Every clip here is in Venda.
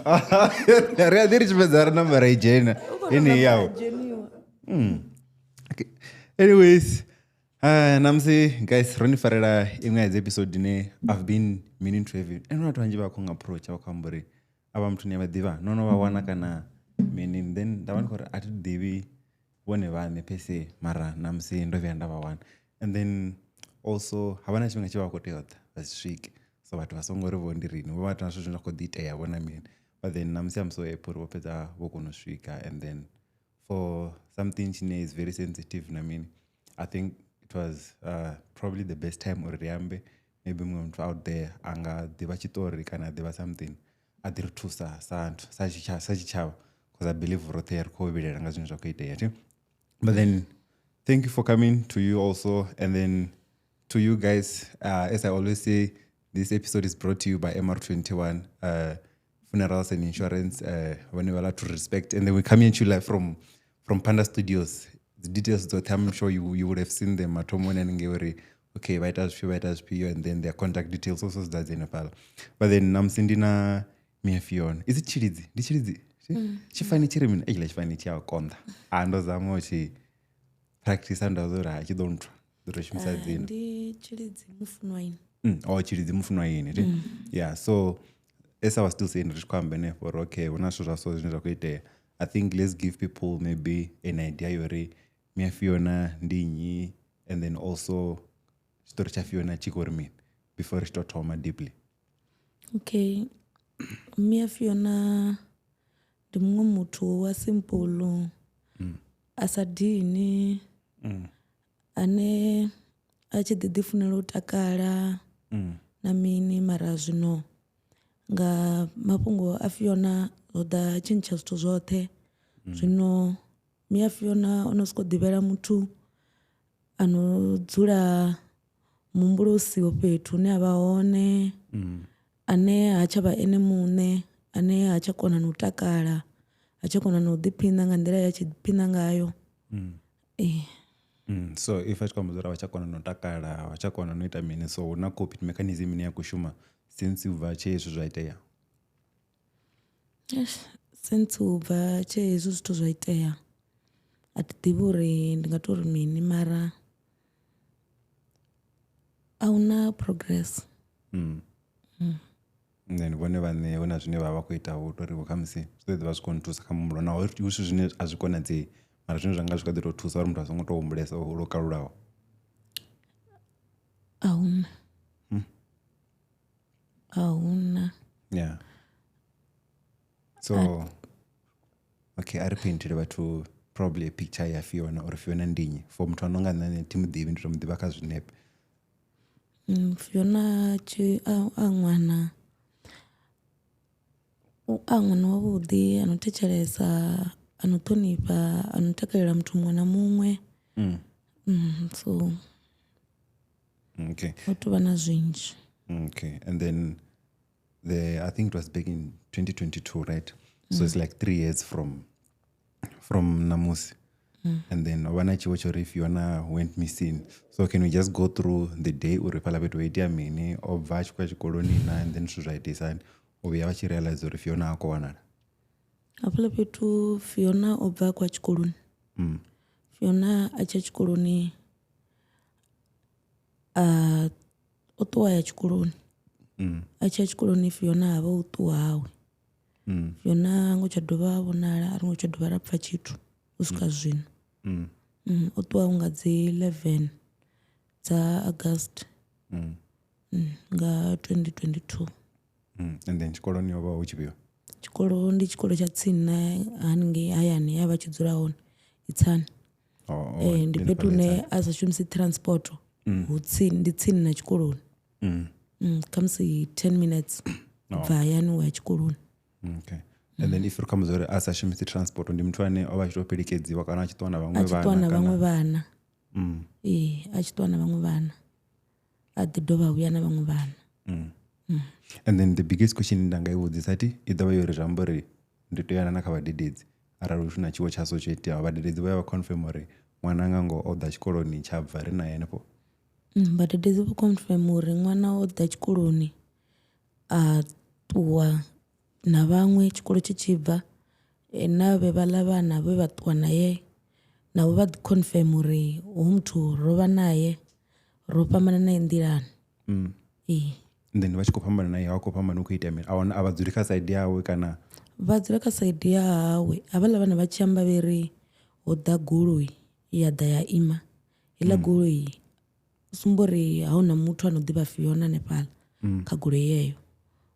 Ri a ḓi ri tshi fhedza ri namba ra i dzhena yeneyi yawo. Dzheniwa. Okay. Anyways, namusi guys ro ni farela iṅwe ya dzi episode ine I've been meaning to have it. And vhathu vhanzhi vha khou nga approach vha khou amba uri avha muthu ni a vha ḓivha no no vha wana kana mini, then nda vha ndi khou ri a thi ḓivhi vhone vhaṋe pese, mara namusi ndo vhuya nda vha wana. And then also havha na tshifhinga tshe vha khou tea u ḓa vha si swike, so vhathu vha songo ri vho ndi rini vho vha na zwithu zwine zwa khou ḓi itea vho na mini, but then namusi I'm so happy uri vho fhedza vho kona u swika. And then for something chine is very sensitive na mini, I think it was probably the best time uri ri ambe. Maybe muṅwe muthu out there a nga ḓivha tshiṱori kana a ḓivha something a ḓi ri thusa sa nthu sa tshitshavha, because I believe roṱhe ri khou vhilela nga zwine zwa khou itea thi. But then thank you for coming to you also, and then to you guys, as I always say, this episode is brought to you by MR21 Funerals and Insurance, vhone vha to respect. And then we come here to you live from Panda Studios. The details dzoṱhe, I'm sure you would have seen them mathomoni haningei uri okay, vha ita zwifhio, vha ita zwifhio, and then their contact details also dza dzene fhaḽa. But then namusi ndi na Mia Fiona. Is it Tshilidzi? Ndi Tshilidzi? Tshifani tshi ri mini? Eiḽa tshifani tshi a konḓa. A ndo zama u tshi practice, nda zwa uri ha tshi ḓo nthwa, ḓo to shumisa dzina. Ndi Tshilidzi Mufunwa ini. Oh, Tshilidzi Mufunwa ini ti. Yeah, so as I was still saying, ri tshi khou amba henefho uri okay, hu na zwithu zwa so zwine zwa khou itea. I think let's give people maybe an idea yori Mia Fiona ndi nnyi, and then also tshiṱori tsha Fiona tshi khou ri mini before ri tshi tou thoma deeply. Okay, Mia Fiona ndi muṅwe muthu wa simple, a sa dini, ane a tshi ḓi ḓi funela u takala na mini, mara zwino nga mafhungo a Fiona ho ḓa tshintsha zwithu zwoṱhe. Zwino Mia Fiona o no soko ḓivhela muthu ano dzula muhumbulo u siho fhethu hune a vha hone, ane ha tsha vha ene muṋe, ane ha tsha kona na u takala, ha tsha kona na u ḓiphina nga nḓila ya tshi ḓiphina ngayo. Ee. So if a tshi khou amba uri a vha tsha kona na u takala, vha tsha kona na u ita mini, so hu na coping mechanism ine ya khou shuma since u bva tshe hezwi zwa itea? Yes. Since u bva tshe hezwi zwithu zwa itea, a thi ḓivhi uri ndi nga tou ri mini, mara a huna progress. And then vhone vhaṋe hu na zwine vha vha khou ita vho tori vho khamusi zwi ḓo ḓi vha zwi khou nthusa kha muhumbulo, naho hu zwithu zwine a zwi konadzei, mara zwine zwa nga zwi kha ḓi tou thusa uri muthu a songo tou humbulesa lwo kalulaho. A huna. A huna. Yeah. So okay, a ri paintele vhathu probably a picture ya Fiona, uri Fiona ndi nnyi for muthu ano nga nṋe thi muḓivhi, ndi to mu ḓivha kha zwinepe. Fiona tshi a ṅwana a ṅwana wavhuḓi, ano thetshelesa, ano ṱhonifha, ano takalela muthu muṅwe na muṅwe. So ho tovha na zwinzhi. Okay, and then the I think it was back in 2022, right? So it's like 3 years from namusi. And then ho vha na tshiwo tsho ri Fiona went missing. So can we just go through the day uri fhaḽa fhethu ho itea mini, o bva a tshi khou ya tshikoloni na, and then zwithu zwa itisa hani u vhuya vha tshi realize uri Fiona ha khou wanala? Hafhaḽa fhethu Fiona o bva a khou ya tshikoloni. Fiona a tshi ya tshikoloni, a o ṱuwa ya tshikoloni. A tshi ya tshikoloni Fiona ha vha u ṱuwa hawe. Fiona ha ngo tsha dovha a vhonala, a ri ngo tsha dovha ra pfha tshithu u swika zwino. O ṱuwa nga dzi 11 dza August nga 2022. And then tshikoloni ho vha hu tshifhio? Tshikolo ndi tshikolo tsha tsini na haningei hayani ya vha tshi dzula hone, Itsani. Oh, Ndi ndi fhethu fhaḽa hune Itsani. a sa shumisi transport, hu tsini, ndi tsini na tshikoloni. Khamusi 10 minutes bva hayani u ya tshikoloni. Okay. And then if ri khou amba uri a sa shumisi transport, ndi muthu ane o vha a tshi tou fhelekedziwa kana a tshi ṱuwa na vhaṅwe A tshi ṱuwa vhana na kana? vhaṅwe vhana. Ee, a tshi ṱuwa na vhaṅwe vhana. A ḓi dovha a vhuya na vhaṅwe vhana. And then the biggest question nda nga i vhudzisa thi i ḓovha yo uri zwi amba uri ndi tea u ya na kha vhadededzi arali hu na tshiwo tsha so tsho iteaho, vhadededzi vha ya vha confirm uri ṅwana nga ngoho o ḓa tshikoloni tsha bva ri naye henefho? Vhadededzi vho confirm uri ṅwana o ḓa tshikoloni a ṱuwa. Na vhaṅwe tshikolo tshi tshi bva na vhe vhaḽa vhana vhe vha ṱuwa naye navho vha ḓi confirm uri hoyu muthu ro vha naye ro fhambana naye nḓilani. Ee. And then vha tshi khou fhambana naye vha khou fhambana hu khou itea mini? A vha dzuli kha side yawe kana? Vha dzula kha side ya hawe. Havhaḽa vhana vha tshi amba vha ri ho ḓa goloi ya ḓa ya ima, heiḽa goloi sumba uri a huna muthu ano ḓivha Fiona hanefhaḽa kha goloi yeyo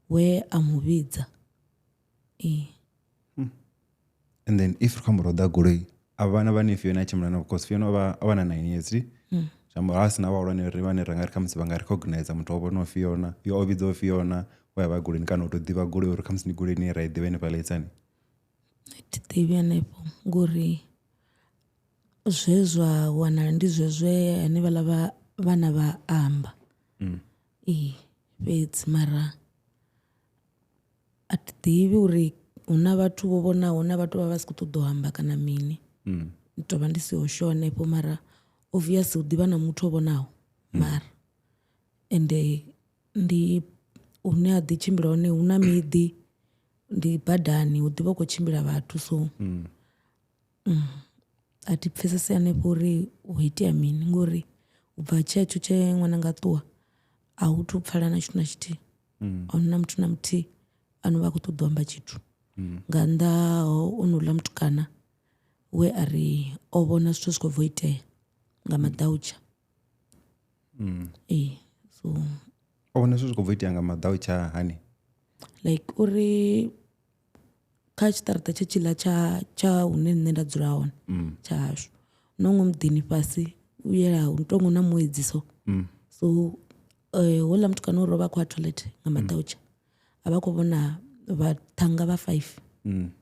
we a mu vhidza. Ee. And then if ri khou amba uri ho ḓa goloi, a vhana vhane Fiona a tshimbila navho, cause Fiona o vha na 9 years, zwi amba uri ha sina vhahulwane ri vhane ra nga ri khamusi vha nga recognize muthu o vhonaho Fiona, yo o vhidzaho Fiona we a vha goloini, kana u tou ḓivha goloi uri khamusi ndi goloi ine ra i ḓivha henefhaḽa itsani. Thi ḓivhi hanefho ngori zwe zwa wanala ndi zwezwe hanevhaḽa vha vhana vha amba. Ee fhedzi mara a thi ḓivhi uri huna vhathu vho vhonaho na vhathu vha vha si khou ṱoḓa u amba kana mini. Ndi tovha ndi siho sure hanefho mara obvious hu ḓivha na muthu o vhonaho mara ende ndi hune a ḓi tshimbila hone hu na miḓi ndi badani hu ḓivha hu khou tshimbila vhathu so a thi pfhesesi hanefho uri hu itea mini ngori u bva tshetsho tshe ṅwananga a ṱuwa a hu thu pfala na tshithu na tshithihi. Ahuna muthu na muthihi ano vha a khou ṱoḓa u amba tshithu nga nnḓa ha honouḽa mutukana we a ri o vhona zwithu zwi khou bva u itea nga maḓautsha. Ee so o vhona zwithu zwi khou bva u itea nga maḓautsha hani? Like uri kha tshiṱaraṱa tshe tshiḽa tsha hune nṋe nda dzula hone tsha hashu no ngomu muḓini fhasi u yela hu tonga hu na muedzi so. So houḽa mutukana uri o vha a khou ya toilet nga maḓautsha a vha khou vhona vhaṱhannga vha 5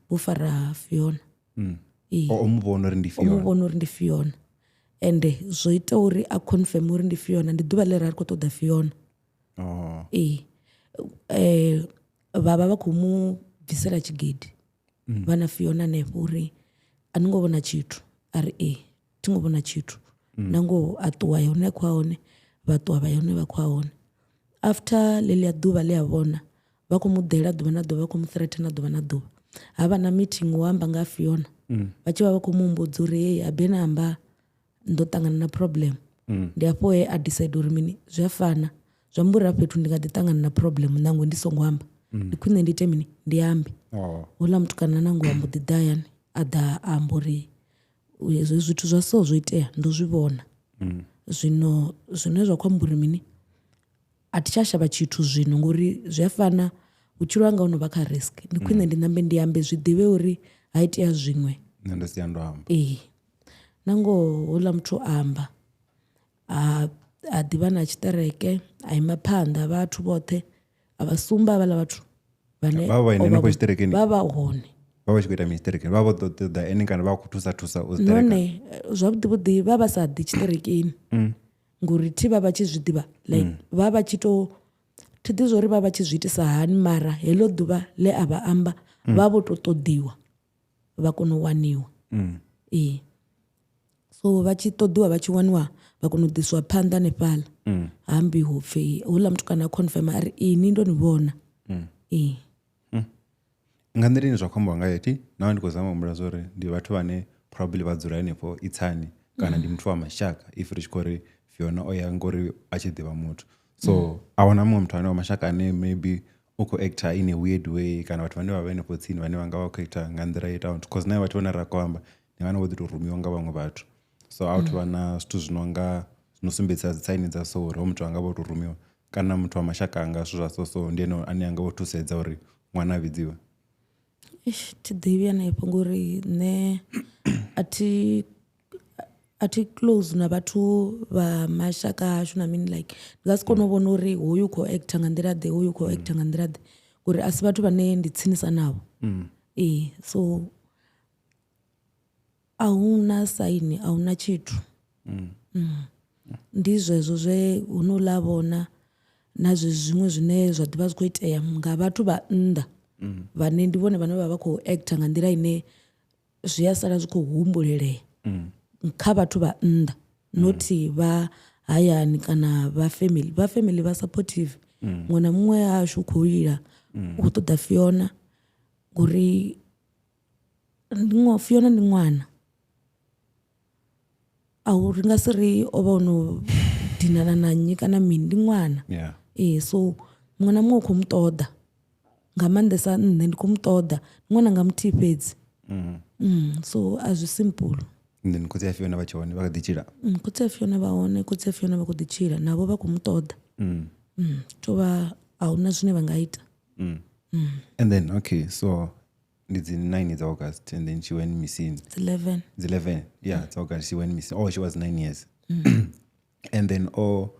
vho fara Fiona. Ee. O mu vhona uri ndi O mu Fiona. vhona uri ndi Fiona. Ende zwo ita uri a confirm uri ndi Fiona ndi ḓuvha ḽe ra ri khou ṱoḓa Fiona. Ee. Vha vha vha khou mu bvisela tshigidi vha na Fiona hanefho uri a ni ngo vhona tshithu, a ri ee thi ngo vhona tshithu. Na ngoho a ṱuwa ya hune a khou ya hone, vha ṱuwa vha ya hune vha khou ya hone. After ḽeḽia ḓuvha ḽe a vhona vha khou mu ḓela ḓuvha na ḓuvha, vha khou mu threaten ḓuvha na ḓuvha. Ha vha na meeting wo amba nga ha Fiona vha tshi vha vha khou mu humbudza uri hey a bena amba ndo ṱangana na problem. Ndi afho he a decide uri mini zwi a fana zwi amba uri hafha fhethu ndi nga ḓi ṱangana na problem nangwe ndi songo amba, ndi khwine ndi ite mini ndi ambe. Houḽa mutukana nangoho a mbo ḓi ḓa hayani a ḓa a amba uri hezwi zwithu zwa so zwo itea ndo zwi vhona. Zwino zwine zwa khou amba uri mini a thi tsha shavha tshithu zwino ngori zwi a fana vhutshilo hanga ho no vha kha risk, ndi khwine ndi ṋambe ndi ambe zwi ḓivhe uri ha itea zwiṅwe nṋe ndo sia ndo amba. Ee na ngoho houḽa muthu a amba a ḓivha na tshiṱereke a ima phanḓa vhathu vhoṱhe a vha sumba havhaḽa vhathu vhane Vha vha o henefho vha tshiṱerekeni? vha vha hone. Vha vha tshi khou ita mini tshiṱerekeni? Vha vho ḓo ṱoḓa ene kana vha khou thusa thusa u zwiṱereka? Nahone zwavhuḓi vhuḓi vha vha sa ḓi tshiṱerekeni ngori thi vha vha tshi zwi ḓivha like vha vha tshi to thi ḓi zwa uri vha vha tshi zwi itisa hani mara heḽo ḓuvha ḽe a vha amba vha vho to ṱoḓiwa vha kona u waniwa. Ee so vha tshi ṱoḓiwa vha tshi waniwa vha kona u ḓiswa phanḓa hanefhaḽa ha ambiwa upfhi houḽa mutukana a confirm a ri ini ndo ni vhona. Ee. Nga nḓila ine zwa khou ambiwa ngayo thi nahone ndi khou zama u humbula zwa uri ndi vhathu vhane probably vha dzula henefho itsani kana ndi muthu wa mashaka if ri tshi khou ri Fiona o ya ngori a tshi ḓivha muthu. So a huna muṅwe muthu ane wa mashaka ane maybe u khou actor in a weird way kana vhathu vhane vha vha henefho tsini vhane vha nga vha khou actor nga nḓila yo itaho, cause na vhathu vhane ra khou amba ndi vhane vho ḓi tou rumiwa nga vhaṅwe vhathu. So a hu thuvha na zwithu zwi no nga zwi no sumbedzisa dzi tsaini dza so uri hoyu muthu anga vha o tou rumiwa kana muthu wa mashaka anga zwithu zwa so so ndi ene ane anga vho thusedza uri ṅwana a vhidziwe. Eish, thi ḓivhi hanefho ngori nṋe a thi close na vhathu vha mashaka ashu na mini like ndi nga si kone u vhona uri hoyu u khou actor nga nḓila ḓe hoyu u khou actor nga nḓila ḓe ngori a si vhathu vhane ndi tsinisa navho. Ee so a huna saini a huna tshithu. Ndi zwezwo zwe honouḽa a vhona na zwezwi zwiṅwe zwine zwa ḓivha zwi khou itea nga vhathu vha nnḓa vhane ndi vhone vhane vha vha khou actor nga nḓila ine zwi a sala zwi khou humbulelea kha vhathu vha nnḓa not vha hayani kana vha family. Vha family vha supportive, muṅwe na muṅwe ashu u khou lila u khou ṱoḓa Fiona. Ngori Fiona ndi ṅwana. A hu ri nga si ri o vha o no dinana na nnyi kana mini, ndi ṅwana. Yeah. Ee, so muṅwe na muṅwe u khou mu ṱoḓa. Nga maanḓesa nṋe ndi khou mu ṱoḓa, ndi ṅwana nga muthihi fhedzi. So a zwi simple. And then khotsi a Fiona vha tshe hone vha kha ḓi tshila? Khotsi a Fiona vha hone, khotsi a Fiona vha khou ḓi tshila navho vha khou mu ṱoḓa. Tovha a huna zwine vha nga ita. And then okay, so ndi dzi 9 dza August and then she went missing. It's 11. It's 11. Yeah, it's August she went missing. Oh, she was 9 years. And then oh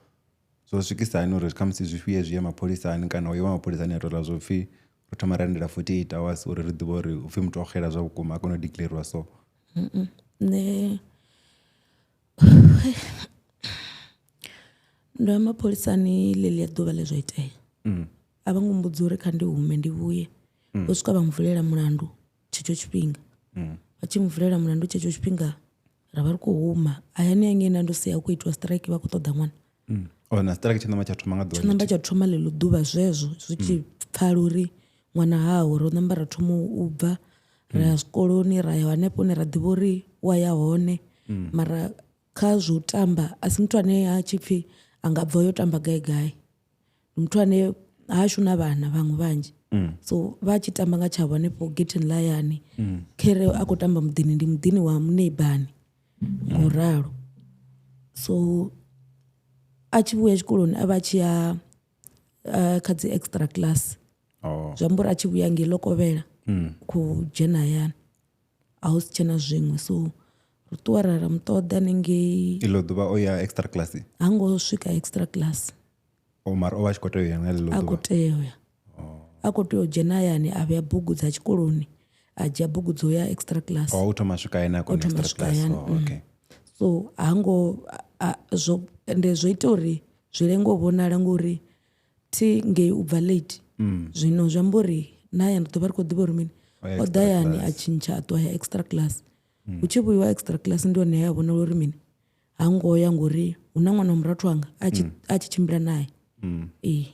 zwo swikisa hani uri khamusi zwi fhiye zwi ye mapholisani kana uyo wa mapholisani a tola zwo pfi ro thoma ra lindela 48 hours uri ri ḓivhe uri upfi muthu o xela zwa vhukuma a kone u declarewa so. Nṋe ndo ya mapholisani ḽeḽia ḓuvha ḽe zwa itea. A vha ngo mbudza uri kha ndi hume ndi vhuye. Vho swika vha mvulela mulandu tshetsho tshifhinga. Vha tshi mvulela mulandu tshetsho tshifhinga ra vha ri khou huma. Hayani hangei nda ndo sia hu khou itiwa strike vha khou ṱoḓa ṅwana. Oh, na strike tsha namba tsha thoma nga ḓuvha Tsho namba tsha thoma ḽeḽo ḓuvha zwezwo zwi tshi pfala uri ṅwana haho ro namba ra thoma u bva ra ya zwikoloni ra ya hanefho hune ra ḓivha uri wa ya hone. Mara kha zwo tamba a si muthu ane a tshi pfhi a nga bva yo tamba gai gai. Ndi muthu ane hashu na vhana vhaṅwe vhanzhi. So vha tshi tamba nga tshavho hanefho getheni ḽa hayani. Khere a khou tamba muḓini ndi muḓini wa muneibani. Ngoralo. So a tshi vhuya tshikoloni a vha tshi ya kha dzi extra class. Oh. Zwi amba uri a tshi vhuya ngei ḽo kovhela u khou dzhena hayani. A hu si tshena zwiṅwe so ro ṱuwa ra ra mu ṱoḓa hanengei. Iḽo ḓuvha o ya extra class? Ha ngo swika extra class. O mara o vha a tshi khou tea u ya nga ḽeḽo A khou ḓuvha? tea u ya. A khou tea u dzhena hayani a vhea bugu dza tshikoloni a dzhia bugu dzo ya extra class. Oh, u thoma swika hayani a kona O thoma extra swika class. hayani, Oh, okay. So ha ngo zwo ende zwo ita uri zwi lenge u vhonala ngori thi ngei u bva late. Zwino zwi amba uri na hayani ri ḓo vha ri khou ḓivha uri mini O ya o ḓa extra hayani a class. tshintsha a ṱuwa ya extra class. Hu tshi vhuyiwa extra class ndi hone ya vhonala uri mini ha ngo ya ngori hu na ṅwana wa murathu wanga a tshi a tshi tshimbila naye. Ee.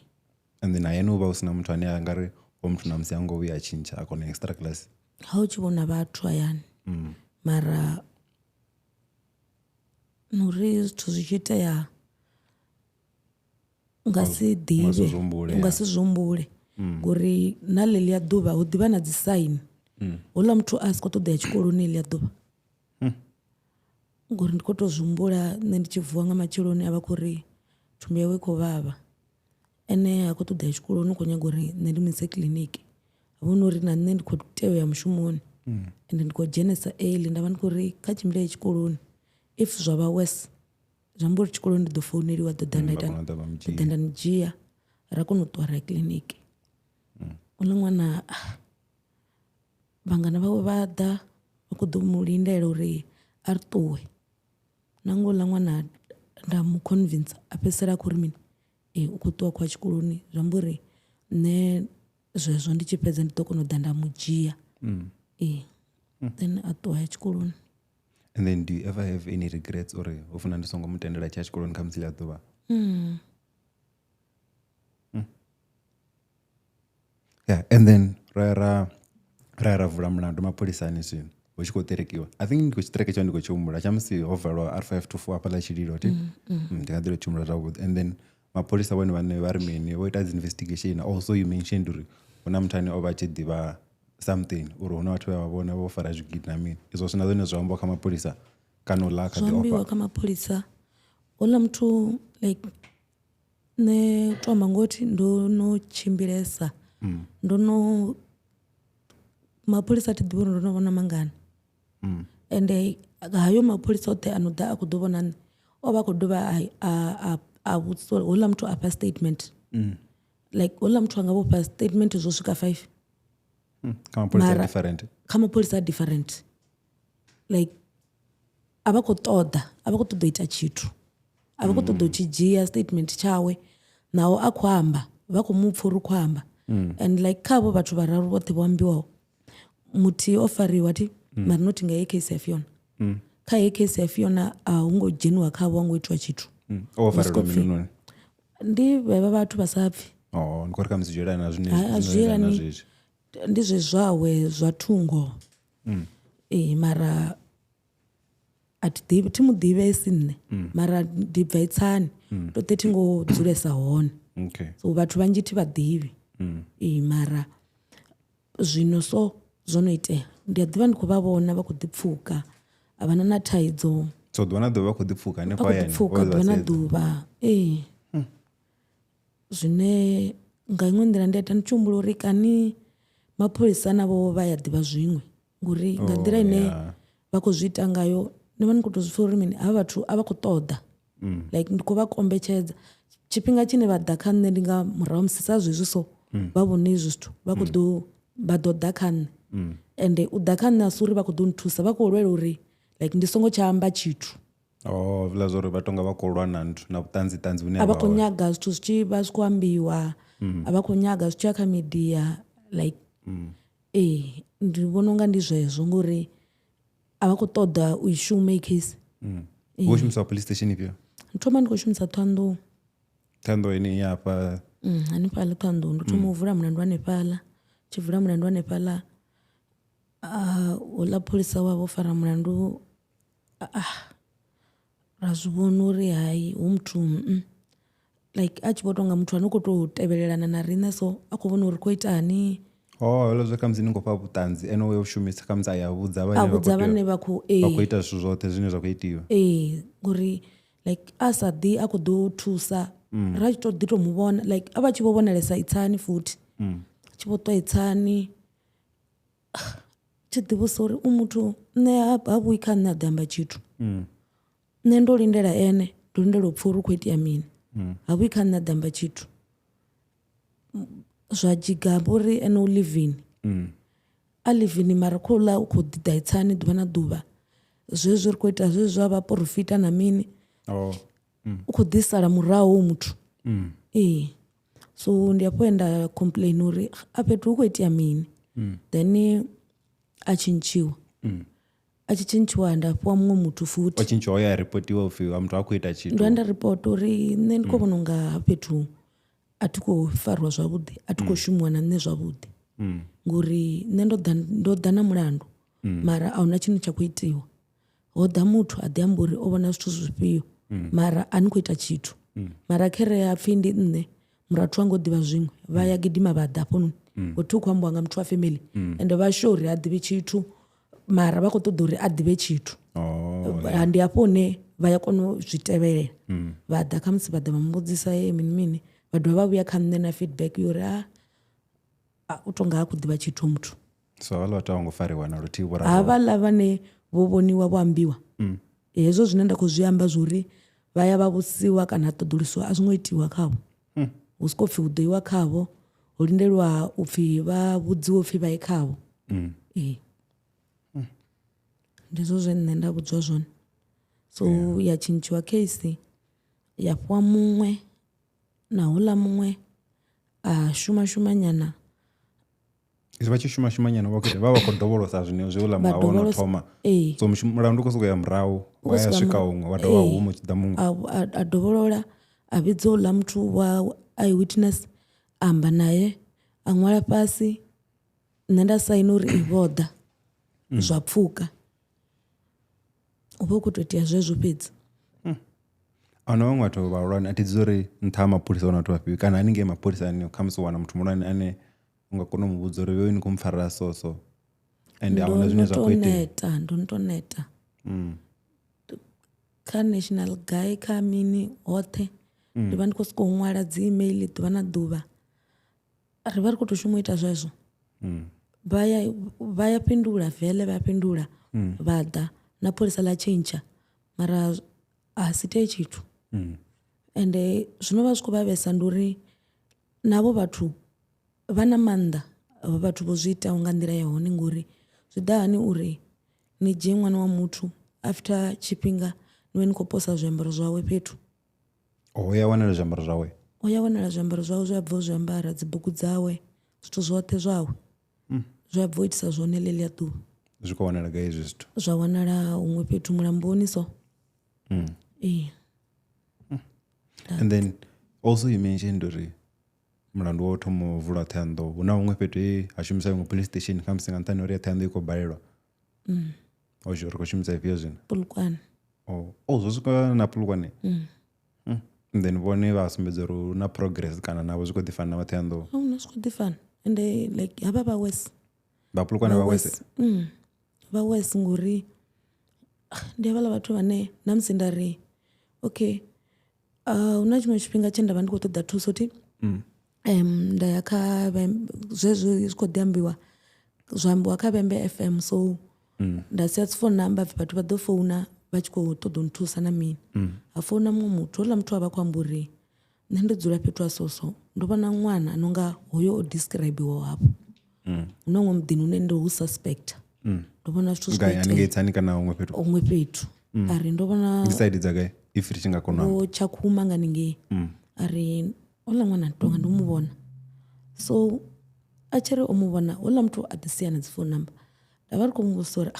And then hayani hu vha hu sina muthu ane a nga ri ho muthu na musi a ngo vhuya a tshintsha a kona extra class. Ha u tshi vhona vhathu hayani. Mara nuri zwithu zwi tshi itea u nga si ḓivhe, zwi humbule, u nga si zwi humbule. Ngori na ḽeḽia ḓuvha hu ḓivha na dzi sign. Houḽa muthu a si khou ṱoḓea tshikoloni heḽia ḓuvha. Ngori ndi khou tou zwi humbula nṋe ndi tshi vuwa nga matsheloni a vha khou ri thumbu yawe i khou vhavha. Ene ha khou ṱoḓea tshikoloni u khou nyaga uri nṋe ndi mu ise kiḽiniki. Ha vha hu uri na nṋe ndi khou tea u ya mushumoni. Ende ndi khou dzhenesa early nda vha ndi khou ri kha tshimbile tshikoloni. If zwa vha worse zwi amba uri tshikoloni ndi ḓo founeliwa ḓo ḓa nda ita Vha kona u ḓa vha mu ḓo ḓa nda ni dzhia ra kona u ṱuwa ra ya kiḽiniki. Uḽa ṅwana vhangana vhawe vha ḓa vha khou ḓo mu lindela uri a ri ṱuwe. Na ngoho houḽa ṅwana nda mu convince a fhedzisela a khou ri mini ee u khou ṱuwa khou ya tshikoloni zwi amba uri nṋe zwezwo ndi tshi fhedza ndi ḓo kona u ḓa nda mu dzhia. Ee. Then a ṱuwa ya tshikoloni. And then do you ever have any regrets uri ho funa ndi songo mu tendela tshi ya tshikoloni kha musi ḽia ḓuvha? Yeah, and then ra ra vula mulandu mapholisani zwino hu tshi khou ṱerekiwa. I think ndi khou tshiṱereke tsho ndi khou tshi humbula tsha musi ho valwa R524 hafhaḽa tshililo thi. Ndi nga ḓi tshi humbula zwavhuḓi. And then mapholisa vhone vhaṋe vha ri mini vho ita dzi investigation. Also you mentioned uri hu na muthu ane o vha tshi ḓivha something uri hu na vhathu vhe vha vhona vho fara zwigidi na mini. Izwo zwithu na zwone zwo ambiwa kha mapholisa kana u ḽa kha Zwo ḓi ambiwa ofha. kha mapholisa houḽa muthu like nṋe to amba ngoho thi ndo no tshimbilesa. Ndo no mapholisa thi ḓivhi uri ndo no vhona mangana. Ende hayo mapholisa oṱhe ano ḓa a khou ḓo vhona nṋe o vha a khou dovha a vhudzisa uri houḽa muthu a fha statement. Like houḽa muthu anga vho fha statement zwo swika 5. Kha mapholisa Mara- different. Kha mapholisa a different. Like a vha khou ṱoḓa, a vha khou ṱoḓa u ita tshithu. A vha khou ṱoḓa u tshi dzhia statement tshawe naho a khou amba, vha khou mu pfa uri u khou amba. And like kha havho vhathu vhararu vhoṱhe vho ambiwaho, muthihi o fariwa thi, mara not nga heyi case ya Fiona. Kha heyi case ya Fiona a hu ngo dzheniwa khavho, a ngo itiwa tshithu. O farelwa mini noni? Ndi vhevha vhathu vha sa pfi. Oh, ndi khou ri kha musi zwi yelana na zwine Ha, a zwino zwi yelana na yelani. zwezwi. Ndi zwe zwawe zwa thungo. Ee, mara a thi ḓivhi, thi mu ḓivhesi nṋe, mara ndi bva itsani, ndo ḓi thi ngo dzulesa hone. Okay. So vhathu vhanzhi thi vha ḓivhi. Ee, mara zwino so zwo no itea ndi a ḓivha ndi khou vha vhona vha khou ḓi pfuka, a vha na na thaidzo. So ḓuvha na ḓuvha vha khou ḓi pfuka hanefho Vha khou ḓi hayani, pfuka vho vha ḓuvha na sedza. ḓuvha. Ee. Zwine nga iṅwe nḓila ndi a ita ndi tshi humbula uri kani mapholisa navho vha ya ḓivha zwiṅwe, ngori nga nḓila ine vha khou zwi ita ngayo ni vha ni khou tou zwi pfha uri mini, havha vhathu a vha khou ṱoḓa. Like ndi khou vha kombetshedza. Tshifhinga tshine vha ḓa kha nṋe ndi nga murahu musi sa zwezwi so vha vhone hezwi zwithu vha khou ḓo, vha ḓo ḓa kha nṋe. Ende u ḓa kha nṋe a si uri vha khou ḓo nthusa, vha khou lwela uri like ndi songo tsha amba tshithu. Oh, vhula zwa uri vha tonga vha khou lwa na nthu na vhuṱanzi ṱanzi vhune A vha vha khou hone. nyaga zwithu zwi tshi vha zwi khou ambiwa, a vha khou nyaga zwi tshi ya kha media like. Ee, ndi vhona unga ndi zwezwo ngori a vha khou ṱoḓa u i shuma i case. Vho shumisa police station ifhio? Ndi thoma ndi khou shumisa Thohoyandou. Thohoyandou ine ya hafha Hanefhaḽa Thohoyandou ndo thoma u vula mulandu hanefhaḽa, tshi vula mulandu hanefhaḽa houḽa pholisa wavho fara mulandu ra zwi vhona uri hai hu muthu like a tshi vho tonga muthu ane u khou tou tevhelelana na riṋe so a khou vhona uri khou itani. Oh, hezwo zwe khamusi ni khou fha vhuṱanzi ene u ya u shumisa khamusi a ya vhudza vhane A vhudza vhane vha khou vha khou ita zwithu zwoṱhe zwine zwa khou itiwa. Ee, ngori like a sa ḓi a khou ḓo thusa ra tshi to ḓi to mu vhona like a vha tshi vho vhonalesa itsani futhi. Tshi vho ṱwa itsani tshi ḓivhusa uri u muthu nṋe ha vhuyi kha nṋe a ḓi amba tshithu. Nṋe ndo lindela ene, ndo lindela u pfha uri hu khou itea mini. Ha vhuyi kha nṋe a ḓi amba tshithu. Zwa dzhiga uri ene u ḽivini. A ḽivini mara khou ḽa u khou ḓi ḓa itsani ḓuvha na ḓuvha. Zwezwi ri khou ita zwezwi zwa vhaporofita na mini. U khou ḓi sala murahu hoyu muthu. Ee. So ndi hafho he nda complain uri a fhethu hu khou itea mini. Then a tshintshiwa. A tshi tshintshiwa nda fhiwa muṅwe muthu futhi. O tshintshiwa ya ripotiwa upfi wa muthu a khou ita tshithu. Ndo nda report uri nṋe ndi khou vhona unga hafha fhethu a thi khou farwa zwavhuḓi, a thi khou shumiwa na nṋe zwavhuḓi. Ngori nṋe ndo ḓa, ndo ḓa na mulandu mara a huna tshine tsha khou itiwa. Ho ḓa muthu a ḓi amba uri o vhona zwithu zwifhio mara a ni khou ita tshithu. Mara khere ya pfhi ndi nṋe murathu wanga o ḓivha zwiṅwe, vha ya gidima vha ḓa hafhanoni. Ngo thi hu khou ambiwa nga muthu wa family ende vha sure uri ha ḓivhi tshithu mara vha khou ṱoḓa uri a ḓivhe tshithu. Ndi hafho hune vha ya kona u zwi tevhelela. Vha ḓa khamusi vha ḓa vha mbudzisa ye mini mini, vha dovha vha vhuya kha nṋe na feedback yo uri a u tonga ha khou ḓivha tshithu muthu. So havhaḽa vhathu a vho ngo fariwa na luthihi vho ralo. Havhaḽa vhane vho vhoniwa vho ambiwa. Hezwo zwine nda khou zwi amba zwori vha ya vha vhusiwa kana ha ṱoḓulusiwa a zwi ngo itiwa khavho. Hu soko pfhi hu ḓo iwa khavho, ho lindelwa u pfhi vha vhudziwe upfhi vha ye khavho. Ee. Ndi zwo zwe nṋe nda vhudzwa zwone. So ya tshintshiwa case ya fhiwa muṅwe na houḽa muṅwe a shuma shuma nyana. Vha tshi shuma shuma nyana vha vha khou dovholosa zwine zwe uḽa muṅwe a no thoma. Ee. So mulandu u khou sokou ya murahu wa ya swika huṅwe wa dovha huma u tshi ḓa muṅwe. A dovholola a vhidza houḽa muthu wa eye witness a amba naye a ṅwala fhasi nṋe nda saina uri i vho ḓa zwa pfuka. U vha u khou tou itea zwezwo fhedzi. A huna vhaṅwe vhathu vhahulwane a thi ḓivhi uri nṱha ha mapholisa huna vhathu vhafhio kana haningei mapholisani khamusi u wana muthu muhulwane ane u nga kona u mu vhudza uri vhoiwe ni khou mpfarela so so ende a huna zwine zwa khou itea. Neta, ndo no tou neta. Kha national guy kha mini hoṱhe ndi vha ndi khou sokou ṅwala dzi email ḓuvha na ḓuvha. Ri vha ri khou tou shuma u ita zwezwo. Vha ya fhindula vele vha fhindula vha ḓa na pholisa ḽa tshentsha mara a si tee tshithu. Ende zwino vha zwi khou vhavhesa ndi uri navho vhathu vha na maanḓa vhathu vho zwi itaho nga nḓila ya hone ngori zwi ḓa hani uri ni dzhie ṅwana wa muthu after tshifhinga ni vhe ni khou posa zwiambaro zwawe fhethu. Ho ya wanala zwiambaro zwawe? Ho ya wanala zwiambaro zwawe zwe a bva u zwiambara, dzibugu dzawe, zwithu zwoṱhe zwawe zwe a bva u itisa zwone ḽeḽia ḓuvha. Zwi khou wanala gai hezwi zwithu? Zwa wanala huṅwe fhethu mulamboni so. Ee. And then also you mentioned uri Mulandu wa u thoma u vulwa Ṱhohoyanḓou hu na huṅwe fhethu he ha shumisa iṅwe police station khamusi nga nṱhani ha uri ya Ṱhohoyanḓou i khou balelwa. O ri khou shumisa ifhio zwino? Polokwane. Oh, zwo swika na Polokwane. And then vhone vha sumbedza uri hu na progress kana navho zwi khou ḓi fana na vha Ṱhohoyanḓou. A huna zwi khou ḓi fana ende like havha vha worse. Vha Polokwane vha worse. Vha worse ngori ndi havhaḽa vhathu vhane na musi nda ri okay hu na tshiṅwe tshifhinga tshe nda vha ndi khou ṱoḓa thuso thi nda ya kha zwezwo zwi khou ḓi ambiwa zwa ambiwa kha Vhembe FM so nda sia dzi phone number pfhi vhathu vha ḓo founa vha tshi khou ṱoḓa u nthusa na mini. Ha founa muṅwe muthu houḽa muthu a vha khou amba uri nṋe ndo dzula fhethu ha so so ndo vhona ṅwana a no nga hoyo o describiwaho hafho. Hu na huṅwe muḓini hune ndo hu suspect. Ndo vhona zwithu zwi khou Gai haningei itea tsani kana huṅwe fhethu? huṅwe fhethu. A ri ndo vhona Ndi side dza gai if ri tshi nga kona u amba? vho Tshakhuma nga haningei. A ri houḽa ṅwana ndi tonga ndo mu vhona. So a tshi ri o mu vhona houḽa muthu a ḓi sia na dzi phone number. Nda vha ri khou mu vhudzisa uri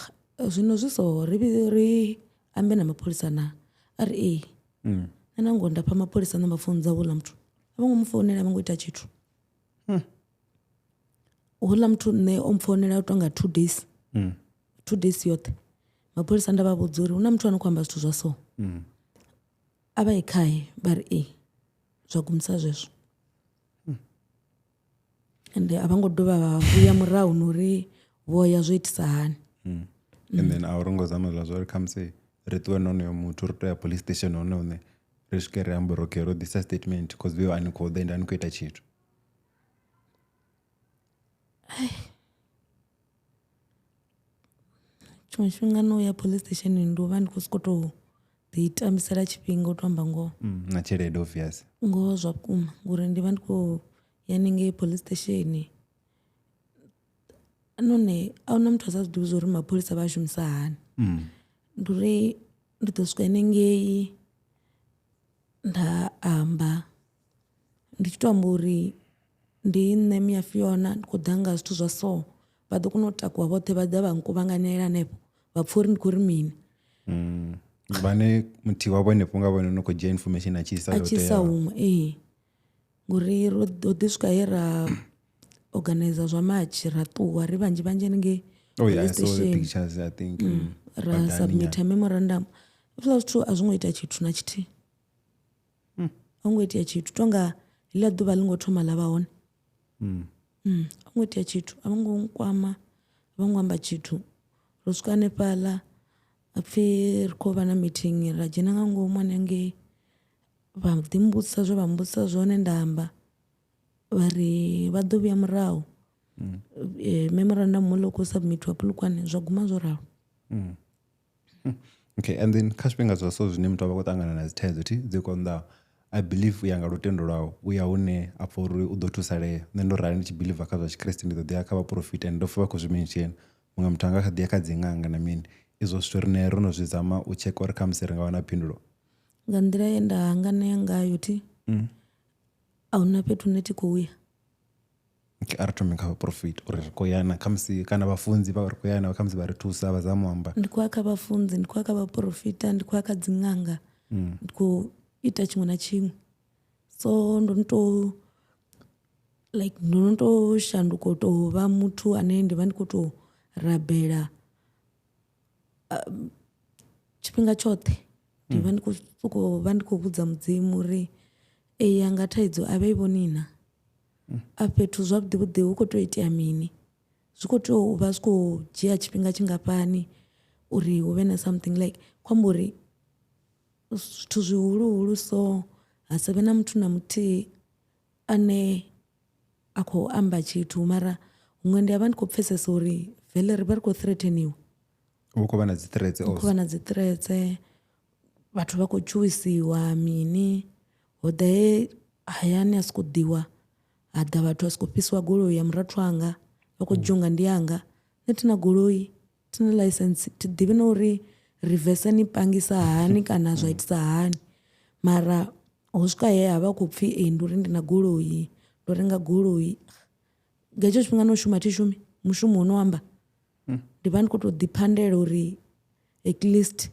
zwino zwi so ri ri ambe na mapholisa naa? A ri ee. Nṋe na ngoho nda fha mapholisa number phone dza houḽa muthu. A vho ngo mu founela a vho ngo ita tshithu. Houḽa muthu nṋe o mpfounela u tonga 2 days. 2 days yoṱhe. Mapholisa nda vha vhudza uri hu na muthu ano khou amba zwithu zwa so. A vha ye khae vha ri ee. Zwa gumisa zwezwo. Ende a vha ngo dovha vha vhuya murahu na uri vho ya zwo itisa hani. And then a ro ngo zama zwa uri khamusi ri ṱuwe na honoyo muthu ri to ya police station hone hune ri swike ri ambe uri okay ro ḓisa statement cause vheiwa a ni khou ḓa ende a ni khou ita tshithu. Tshiṅwe tshifhinga no ya police station ndi u vha ndi khou sokou tou ḓi tambisela tshifhinga u to amba ngoho. Na tshelede obvious. Ngoho zwa vhukuma ngori ndi vha ndi khou ya haningei police station nahone a huna muthu a sa zwi ḓivhi zwa uri mapholisa vha a shumisa hani. Ndi uri ndi ḓo swika haningei nda amba ndi tshi to amba uri ndi nṋe Miafiona ndi khou ḓa nga zwithu zwa so vha ḓo kona u takuwa vhoṱhe vha ḓa vha nkuvhanganela hanefho vha pfha uri ndi khou ri mini. Vhane muthihi wavho hanefho nga vhone no khou dzhia information a tshi isa a tshi isa huṅwe ee. Ngori ro ḓi swika he ra organizer zwa matshi ra ṱuwa ri vhanzhi vhanzhi haningei Oh yeah, I police saw the station. pictures, I think. Ra Badani submit memorandum. Hezwiḽa zwithu a zwo ngo ita tshithu na tshithihi. A ngo itea tshithu tonga heḽia ḓuvha ḽi ngo thoma ḽa vha hone. A ngo itea tshithu, a vho ngo nkwama, a vho ngo amba tshithu. Ro swika hanefhaḽa hapfi ri khou vha na meeting ra dzhena nga ngomu hanengei vha ḓi mbudzisa zwe vha mbudzisa zwone nda amba vha ri vha ḓo vhuya murahu. Memorandum houḽa u khou submitiwa Polokwane zwa guma zwo ralo. Okay, and then kha zwifhinga zwa so zwine muthu a vha khou ṱangana na dzi thaidzo thi dzi konḓaho I believe u ya nga lutendo lwau u ya hune a pfha uri u ḓo thusalea. Nṋe ndo rali ndi tshi believe kha zwa tshikriste ndi ḓo ḓi ya kha vhaporofita and ndo pfha vha khou zwi mention. Muṅwe muthu anga kha ḓi ya kha dzi ṅanga na mini. Izwo zwithu riṋe ro no zwi zama u tsheka uri khamusi ri nga wana phindulo. Nga nḓila ye nda hanganea ngayo thi a huna fhethu hune thi khou ya. Okay, a ri thome kha vhaporofita uri ri khou ya na khamusi kana vhafunzi vha ri khou ya na khamusi vha ri thusa vha zama u amba. Ndi khou ya kha vhafunzi, ndi khou ya kha vhaporofita, ndi khou ya kha dzi ṅanga. Ndi khou ita tshiṅwe na tshiṅwe. So ndo no to like ndo no to shanduka u tou vha muthu ane ndi vha ndi khou tou rabela tshifhinga tshoṱhe. Ndi vha ndi khou sokou vha ndi khou vhudza Mudzimu uri eyi yanga thaidzo a vha i vhoni na. A fhethu zwavhuḓi vhuḓi hu khou tea u itea mini. Zwi khou tea u vha zwi khou dzhia tshifhinga tshingafhani uri hu vhe na something like khou amba uri zwithu zwihuluhulu so ha sa vhe na muthu na muthihi ane a khou amba tshithu mara huṅwe ndi a vha ndi khou pfesesa uri vele ri vha ri khou threateniwa. Hu khou vha na dzi threats Hu khou vha na dzi threats, vhathu vha khou tshuwisiwa mini. Ho ḓa he hayani ha sokou ḓiwa ha ḓa vhathu ha sokou fhisiwa goloi ya murathu wanga vha khou dzhia unga ndi yanga. Nṋe thi na goloi, thi na ḽaisentse, thi ḓivhi na uri reverse ni pangisa hani kana zwa itisa hani. Mara ho swika he ha vha khou pfhi ee ndi uri ndi na goloi, ndo renga goloi. Nga hetsho tshifhinga no shuma thi shumi, mushumo wo no amba. Ndi vha ndi khou tou ḓiphandela uri at least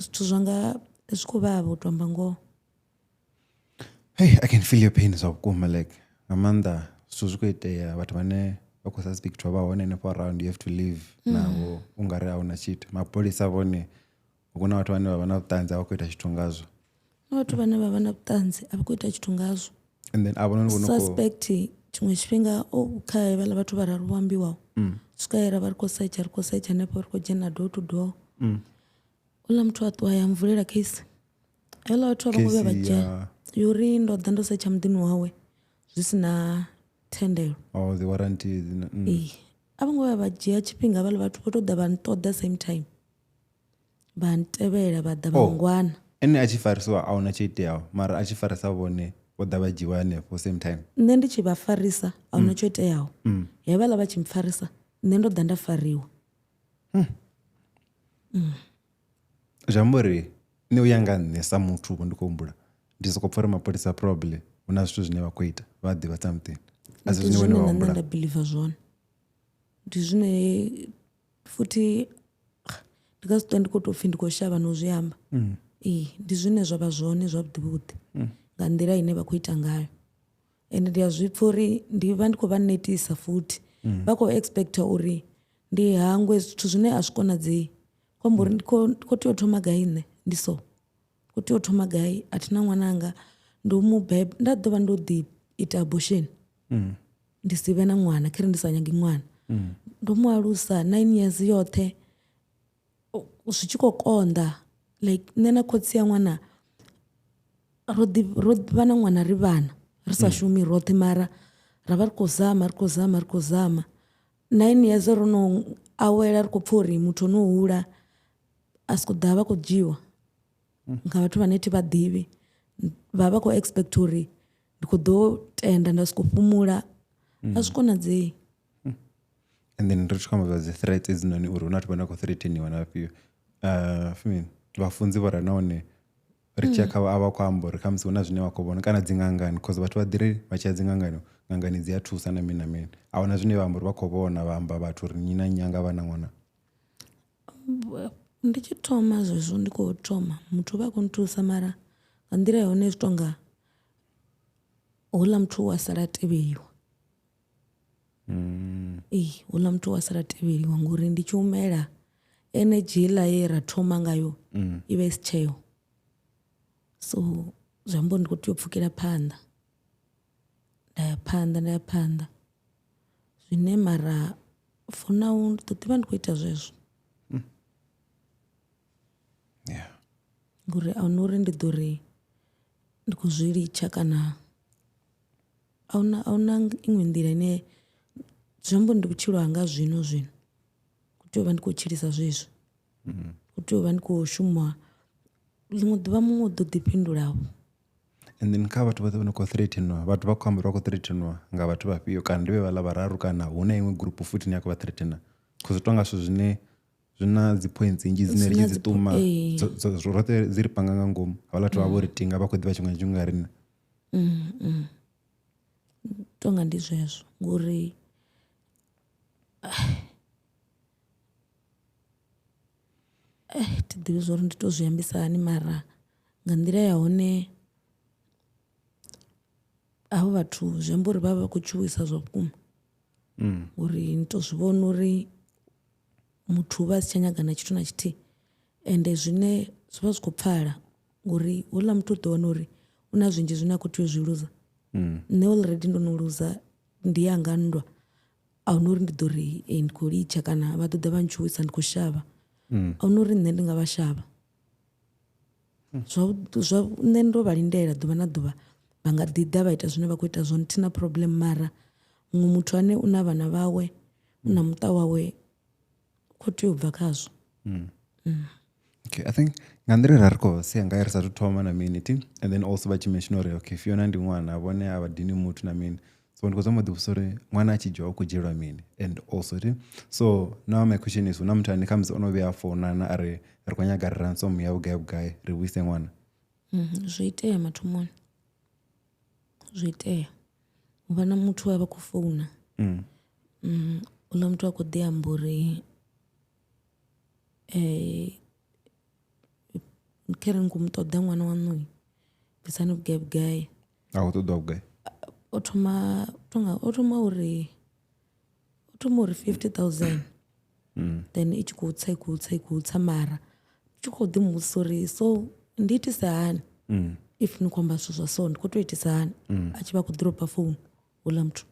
zwithu zwanga zwi khou vhavha u to amba ngoho. Hey, I can feel your pain zwa vhukuma, like nga maanḓa zwithu zwi khou itea, vhathu vhane vha khou suspect vha hone hanefho around, you have to live navho ungari a huna tshithu. Mapholisa vhone hu na vhathu vhane vha vha na vhuṱanzi, a vha khou ita tshithu ngazwo. Na vhathu vhane vha vha na vhuṱanzi a vha khou ita tshithu ngazwo. And then a vhona vho no khou Suspect tshiṅwe tshifhinga o kha havhaḽa vhathu vhararu vho ambiwaho, swika he ra vha ri khou setsha, ri khou setsha hanefho, ri khou dzhena door to door. Uḽa muthu a ṱuwa ya mvulela case. Heiḽa vhathu a vho ngo vhuya vha case dzhia ya yori ndo ḓa ndo setsha muḓini wawe zwi si na thendelo. Oh, the warranty. Ee, a vho ngo vhuya vha dzhia tshifhinga havhaḽa vhathu, vho to ḓa vha nṱoḓa same time, vha ntevhela vha ḓa vha Oh. ngwana. Ene a tshi farisiwa a huna tsho iteaho, mara a tshi farisa vhone vho ḓa vha dzhiwa hanefho same time. Nṋe ndi tshi vha farisa a huna tsho iteaho, hevhaḽa vha tshi mpfarisa nṋe ndo ḓa nda fariwa. Zwi amba uri nṋe u ya nga nṋe sa muthu vho ndi khou humbula, ndi soko pfha uri mapholisa probably hu na zwithu zwine vha khou ita, vha ḓivha something. A si Ndi zwine vhone zwine vha na nṋe humbula. nda believe zwone, ndi zwine futhi ndi nga si ṱwe ndi khou tou pfhi ndi khou shavha na u zwi amba. Ee, ndi zwine zwa vha zwone zwavhuḓi vhuḓi nga nḓila ine vha khou ita ngayo. Ende ndi a zwi pfha uri ndi vha ndi khou vha netisa futhi, vha khou expecta uri ndi hangwe zwithu zwine a zwi konadzei. Khou amba uri ndi khou tea u thoma gai nṋe, ndi so ndi khou tea u thoma gai, a thi na ṅwananga, ndo mu beba, nda ḓo vha ndo ḓi ita abortion ndi si vhe na ṅwana, kheri ndi sa nyagi ṅwana. Ndo mu alusa 9 years yoṱhe zwi tshi khou konḓa, like nṋe na khotsi ya ṅwana ro ḓi ro vha na ṅwana ri vhana ri sa shumi roṱhe, mara ra vha ri khou zama, ri khou zama, ri khou zama. 9 years ro no awela, ri khou pfha uri muthu ono hula a soko ḓa vha khou dzhiwa nga vhathu vhane thi vha ḓivhi, vha vha khou expect uri ndi khou ḓo tenda nda soko fhumula. A zwi konadzei. And then ri tshi khou amba zwa dzi threats hedzinoni, uri hu na vhathu vhane vha khou threateniwa na vhafhio, fhimini vhafunzi vho ra nahone ri tshi ya kha a vha khou amba uri khamusi hu na zwine vha khou vhona kana dziṅangani, cause vhathu vha ḓiri vha tshi ya dziṅangani, ṅangani dzi a thusa na mini na mini, a huna zwine vha amba uri vha khou vhona, vha amba vhathu uri nnyi na nnyi anga vha na ṅwana. Ndi tshi thoma zwezwo ndi khou thoma muthu vha khou nthusa, mara nga nḓila ya hone zwi tonga houḽa muthu wa sala tevheliwa. Ee, houḽa muthu wa sala tevheliwa ngori ndi tshi humela energy heiḽa ye ra thoma ngayo i vha i si tsheo. So zwi amba uri ndi khou tea u pfhukela phanḓa, nda ya phanḓa, nda ya phanḓa, zwine mara for now ndi ḓo ḓivha ndi khou ita zwezwo. Ngori ahuna uri ndi ḓo ri ndi khou zwi litsha kana ahuna, ahuna iṅwe nḓila ine zwi amba uri ndi vhutshilo hanga zwino zwino. Khou tea u vha ndi khou tshilisa zwezwi, khou tea u vha ndi khou shuma, ḽiṅwe ḓuvha muṅwe u ḓo ḓi fhindula vho. And then kha vhathu vhoṱhe vha no khou threateniwa, vhathu vha khou amba uri vha khou threateniwa nga vhathu vhafhio, kana ndi vhe vhaḽa vhararu kana hu na iṅwe group futhi ine ya khou vha threatena? Cause zwi tonga zwithu zwine zwi na dzi points nnzhi dzine ri tshi dzi ṱuma roṱhe dzi ri panga nga ngomu, havhaḽa vhathu vha vho ri tinga, vha khou ḓivha tshiṅwe na tshiṅwe nga riṋe. Tonga ndi zwezwo ngori thi ḓivhi zwa uri ndi to zwi ambisa hani, mara nga nḓila ya hone havho vhathu zwi amba uri vha vha vha khou tshuwisa zwa vhukuma. Ngori ni to zwi vhona uri muthu vha si tsha nyaga na tshithu na tshithihi, ende zwine zwi vha zwi khou pfala ngori houḽa muthu u ḓo wana uri u na zwinzhi zwine a khou tea u zwi luza. Nṋe already ndo no luza, ndi yanga nndwa, ahuna uri ndi ḓo ri ndi khou litsha kana vha ḓo ḓa vha ntshuwisa ndi khou shavha. Ahuna uri nṋe ndi nga vha shavha. Zwa zwa nṋe ndo vha lindela ḓuvha na ḓuvha, vha nga ḓi ḓa vha ita zwine vha khou ita zwone, thina problem, mara muṅwe muthu ane u na vhana vhawe, u na muṱa wawe, u khou tea u bva khazwo. Okay, I think nga nḓila ra ri khou sea ngayo ri sathu thoma na mini thi, and then also vha tshi mention uri okay Fiona ndi ṅwana, vhone a vha dini muthu na mini, so ndi khou zama u ḓivhudzisa uri ṅwana a tshi dzhiwa u khou dzhielwa mini. And also thi, so now my question is, hu na muthu ane khamusi ono vhuya a founa a ri ri khou nyaga ransom ya vhugai vhugai ri vhuise ṅwana? Zwo itea mathomoni, zwo itea u vha na muthu a vha khou founa, uḽa muthu a khou ḓi amba uri kha ri ni khou mu ṱoḓa ṅwana waṋu, bvisani vhugai vhugai. A khou ṱoḓiwa vhugai? O thoma tonga o thoma uri 50,000. Then i tshi khou tsa i khou tsa i khou tsa mara tshi khou ḓi muvhudzisa uri so ndi itise hani if ni khou amba zwithu zwa so ndi khou tou itisa hani. A tshi vha khou ḓiropa founu houḽa muthu.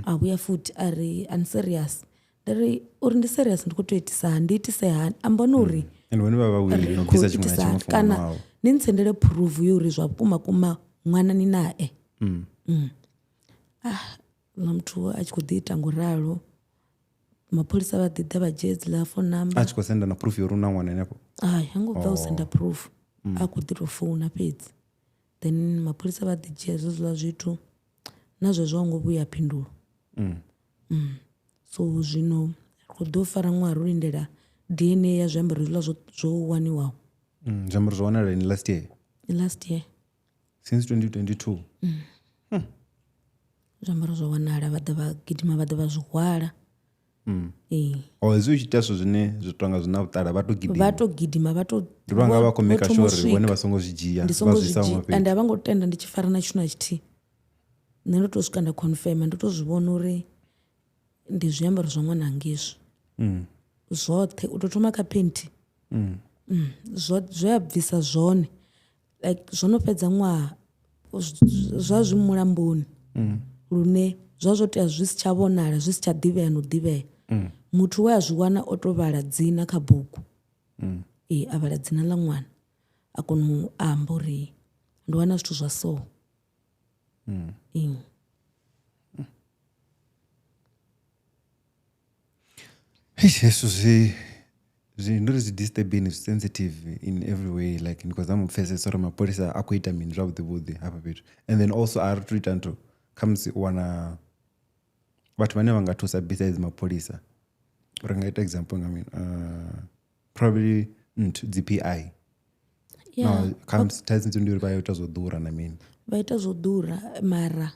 A vhuya futhi a ri I'm serious. Nda ri uri ndi serious ndi khou tou itisa hani, ndi itise hani. Amba ni uri And vhone vha vha willing u bvisa tshiṅwe na tshiṅwe for kana ṅwana wavho. ni ntsendele proof yo uri zwa vhukuma kuma ṅwana ni nae. Ah, na muthu a tshi khou ḓi ita nguralo. Mapholisa vha ḓi ḓa vha dzhia hedziḽa phone number. A tshi khou senda na proof yo uri u na ṅwana henefho. Hai, ha ngo bva u senda proof. A khou ḓi tou founa fhedzi. Then mapholisa vha ḓi dzhia zwezwiḽa zwithu na zwezwo a ngo vhuya phindulo. So zwino ri khou ḓo fara ṅwaha ro lindela DNA ya zwiambaro hezwiḽa zwo waniwaho. Zwiambaro zwo wanala lini last year? Last year. Since 2022. Zwiambaro zwo wanala vha ḓa vha gidima vha ḓa vha zwi hwala. Ee. O hezwi u tshi ita zwithu zwine zwi tonga zwi na vhuṱala vha to gidima. Vha to gidima vha to Ndi vhanga vha khou maker thoma u sure uri vhone swika. vha songo zwi dzhia Ndi vha songo zwi zwi isa huṅwe dzhia fhethu. and a vha ngo tenda ndi tshi fara na tshithu na tshithihi. Nṋe ndo to swika nda confirm ndo to zwi vhona uri ndi zwiambaro zwa ṅwana ngezwi. Zwoṱhe u to thoma kha panty. Zwe a bvisa zwone like zwo no fhedza ṅwaha zwa zwi mulamboni. Lune zwa zwo tea zwi si tsha vhonala zwi si tsha ḓivhea no ḓivhea. Muthu we a zwi wana o to vhala dzina kha bugu. Ee, a vhala dzina ḽa ṅwana a kona u amba uri ndo wana zwithu zwa so. Ee. Hezwo zwi zwi ndo ri zwi disturbing zwi sensitive in every way like ndi khou zama u pfesesa uri mapholisa a khou ita mini zwavhuḓi vhuḓi hafha fhethu. And then also a ri tu ita nthu khamusi u wana vhathu vhane vha nga thusa besides mapholisa. Ri nga ita example nga mini? Probably nthu dzi PI. Yeah. No, khamusi thaidzo ndi uri vha ita zwo ḓura na mini. Vha ita zwo ḓura mara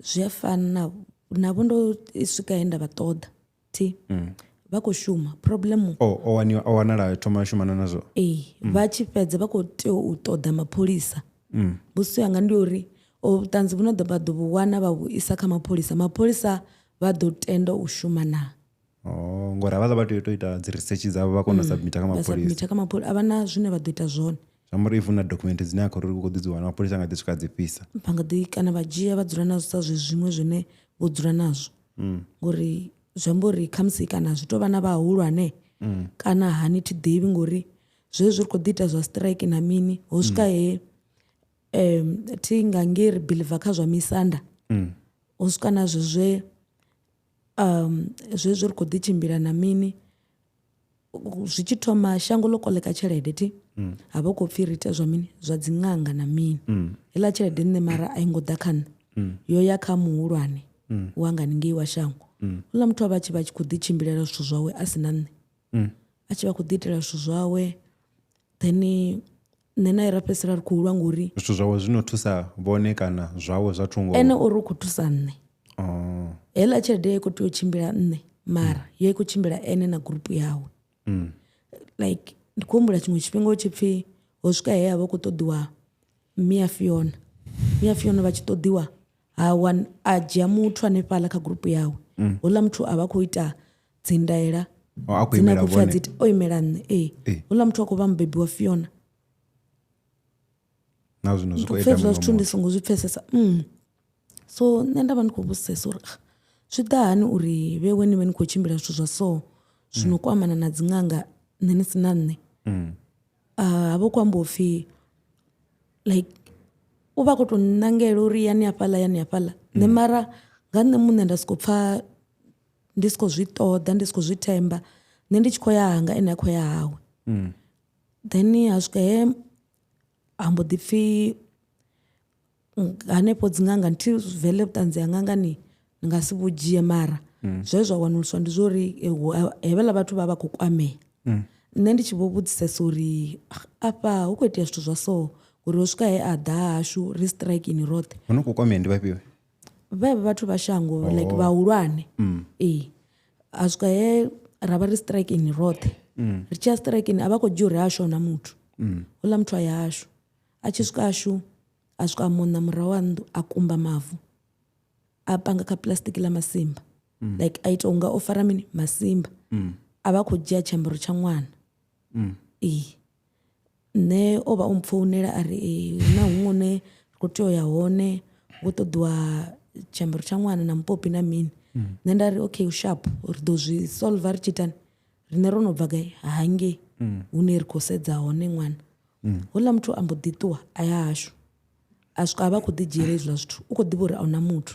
zwi a fana navho ndo swika he nda vha ṱoḓa thi. Vha khou shuma problem. O waniwa o wanala thoma shumana nazwo. Ee, vha tshi fhedza vha khou tea u ṱoḓa mapholisa. Mbudziso yanga ndi uri o vhuṱanzi vhu no ḓo vha ḓo vhu wana vha vhu isa kha mapholisa, mapholisa vha ḓo tenda u shuma na. Oh, ngori havhaḽa vha tea u tou ita dzi research dzavho vha kona u submita kha Vha mapholisa. submita kha mapholisa a vha na zwine vha ḓo ita zwone. Zwi amba uri if una document dzine a khou ri u khou ḓi dzi wana mapholisa a nga ḓi swika a dzi fhisa. Vha nga ḓi kana vha dzhia vha dzula nazwo sa zwe zwiṅwe zwine vho dzula nazwo. Ngori zwi amba uri khamusi kana zwi tou vha na vhahulwane kana hani thi ḓivhi ngori zwezwi ri khou ḓi ita zwa strike na mini ho swika he thi nga ngei ri believer kha zwa misanda. Ho swika na zwezwe zwezwi ri khou ḓi tshimbila na mini zwi tshi thoma shango ḽo koleka tshelede thi. Ha vha khou pfi ri ite zwa mini zwa dzi ṅanga na mini. Heiḽa tshelede nṋe mara a i ngo ḓa kha nṋe. Yo ya kha muhulwane wanga haningei wa shango. Houḽa muthu a vha tshi vha tshi khou ḓi tshimbilela zwithu zwawe a si na nṋe. A tshi vha khou ḓi itela zwithu zwawe then nṋe naye ra fhedzisela ri khou lwa ngori zwithu zwawe zwi no thusa vhone kana zwawe zwa thungo. Ene uri u khou thusa nṋe. Oh. Heiḽa tshelede i khou tea u tshimbila nṋe mara yo i khou tshimbila ene na group yawe. Like ndi khou humbula tshiṅwe tshifhinga hu tshi pfi ho swika he ha vha hu khou ṱoḓiwa Mia Fiona. Mia Fiona vha tshi ṱoḓiwa ha wan a dzhia muthu hanefhaḽa kha group yawe. Houḽa muthu a vha khou ita dzindaela Oh, a khou dzine a imela khou pfi a vhone. dzi ite, o imela nṋe. Ee. Ee. Houḽa muthu a khou vha mubebi wa Fiona. Na zwino zwi Ndi khou khou ita pfa hezwiḽa muṅwe zwithu ndi muthu. songo zwi pfesesa. So nṋe nda vha ndi khou vhudzisesa uri zwi ḓa hani uri vhewe ni vhe ni khou tshimbila zwithu zwa so zwino kwamana na dzi ṅanga nṋe ni si na nṋe. Ha vha hu khou amba upfi like u vha khou tou ṋangela uri yani hafhaḽa yani hafhaḽa. Nṋe mara nga nṋe muṋe nda soko pfha ndi si khou zwi ṱoḓa ndi si khou zwi themba. Nṋe ndi tshi khou ya hanga ene a khou ya hawe. Then ha swika he ha mbo ḓi pfhi hanefho dzi ṅanga thi veḽe vhuṱanzi ha ṅanga ni nga si vhu dzhie mara zwe zwa wanuluswa ndi zwa uri hevhaḽa vhathu vha vha khou kwamea. Nṋe ndi tshi vho vhudzisesa uri afha hu khou itea zwithu zwa so ngori ho swika he a ḓa hashu ri strikini roṱhe. Hu no khou kwamea ndi vhafhio? Vhevha vhathu vha shango like vhahulwane. Ee. Ha swika he ra vha ri strikini roṱhe. Ri tshi ya strikini a vha khou dzhia uri hashu ahuna muthu. Houḽa muthu a ya hashu. A tshi swika hashu A swika a mona murahu ha nnḓu a kumba mavu a panga kha plastic ḽa masimba, like a ita unga o fara mini masimba, a vha khou dzhia tshiambaro tsha ṅwana. Ee, nṋe o vha o mpfounela a ri ee, hu na huṅwe hune ri khou tea u ya hone, hu ṱoḓiwa tshiambaro tsha ṅwana na mupopi na mini. Nṋe nda ri okay sharp, ri ḓo zwi solver ri tshi itani, riṋe ro no bva gai hangei hune ri khou sedza hone ṅwana. Houḽa muthu a mbo ḓi ṱuwa a ya hashu, a swika a vha a khou ḓi dzhiela hezwiḽa zwithu, u khou ḓivha uri a huna muthu.